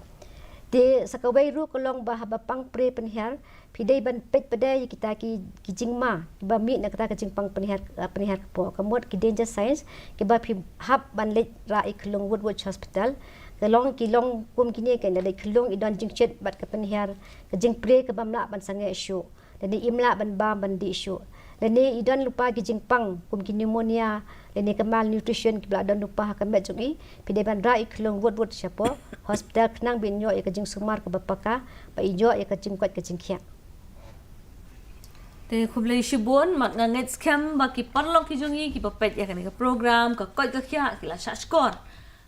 Te sa kawei ruh ka long ba haba pang pre pynhiar, phi dei ban peit pat de ïa kita ki, ki jingma kiba mih na kata ka jingpang pynhiar, eh, pynhiar kpoh. Ka mut ki danger signs kiba phi hap ban leit rah ïa khyllung wut wut sha hospital. Ka long, ki long kum kine, ka leit khyllung i don jingshit bad ka pynhiar, ka jingpre ka bym lah ban sangeh shuh, lane im lah ban bam ban dih shuh, lane i don lypa ki jingpang kum ki pneumonia, lane ka malnutrition kiba la don lypa ha ka met jong i, phi dei ban rah ïa khyllung wut wut shapoh hospital khnang ba in ïoh ïa ka jingsumar kaba paka, ba in ïoh ïa ka jingkoit ka jingkhiah. Te khublei shibun, bad nga ngeit skhem ba ki paralok ki jong ngi kiba peit ïa kane ka program Ka Koit Ka Khiah ki la shah shkor.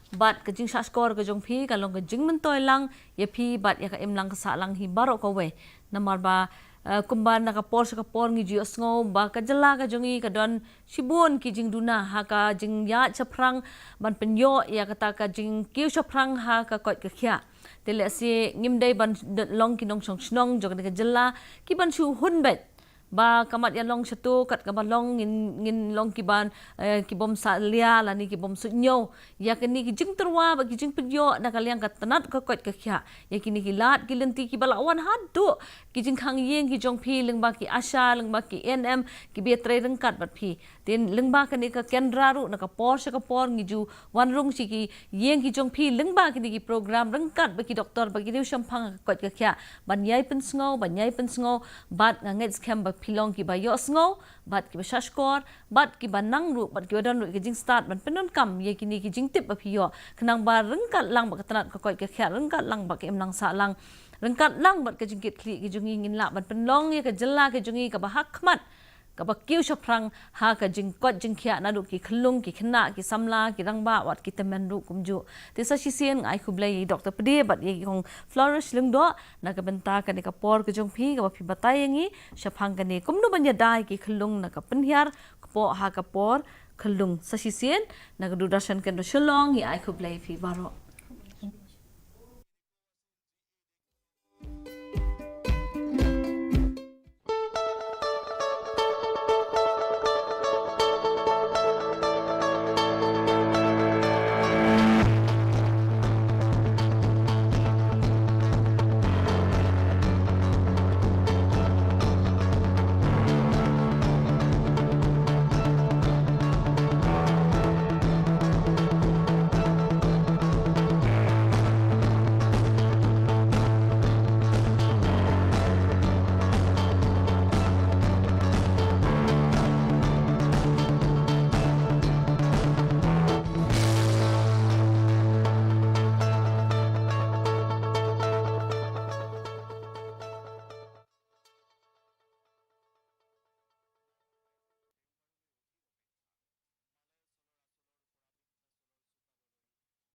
Bad ka jingshah shkor ka jong phi ka long ka jingmyntoi lang ïa phi bad ïa ka imlang ka sahlang hi baroh kawei. Namar ba, eh, kumba na ka por sha ka por ngi ju ïohsngew ba ka jylla ka jong ngi ka don shibun ki jingduna ha ka jingïaid shaphrang ban pynïoh ïa kata ka jingkiew shaphrang ha ka koit ka khiah. Te lehse ngim dei ban long ki nongshong shnong jong kane ka jylla ki ban shu hun beit ba ka mat ïa long shato kat kaba long, ngin, ngin long ki ban, eh, ki bym salia lane ki bym suidñiew ïa kine ki jingtyrwa bad ki jingpynïoh na ka liang ka tnat ka koit ka khiah. Ïa kine ki lad ki lynti kiba la wan haduh ki jingkhang ïing ki jong phi lyngba ki ASHA, lyngba ki ANM kiba ïatrei ryngkat bad phi. Te lyngba kane ka kendra ruh na ka por sha ka por ngi ju wan rung sha ki ïing ki jong phi lyngba kine ki program ryngkat bad ki doktor bad ki riewshemphang ka koit ka khiah ban ïai pynsngew, ban ïai pynsngew, bad nga ngeit skhem ba phi long kiba ïohsngew bad kiba shah shkor bad kiba nang ruh bad kiba don ruh ka jingstad ban pyndonkam ïa kine ki jingtip ba phi ïoh, khnang ba ryngkat lang bad ka tnat ka koit ka khiah, ryngkat lang bad ka imlang sahlang, ryngkat lang bad ka jingkitkhlieh ki jong ngi, ngin lah ban pynlong ïa ka jylla ka jong ngi kaba ha khmat, kaba kiew shaphrang ha ka jingkoit jingkhiah naduh ki khyllung, ki khynnah, ki samla, ki rangbah, wat ki tymmen ruh kumjuh. Te sa shisien nga ai khublei ïa i Doktor Pde bad ïa i Kong Flourish Lyngdoh na ka bynta kane ka por ka jong phi kaba phi batai ïa ngi shaphang kane kumno ban ïada ïa ki khyllung na ka pynhiar kpoh ha ka por khyllung. Sa shisien na ka Doordarshan Kendra Shillong, ngi ai khublei ïa phi baroh.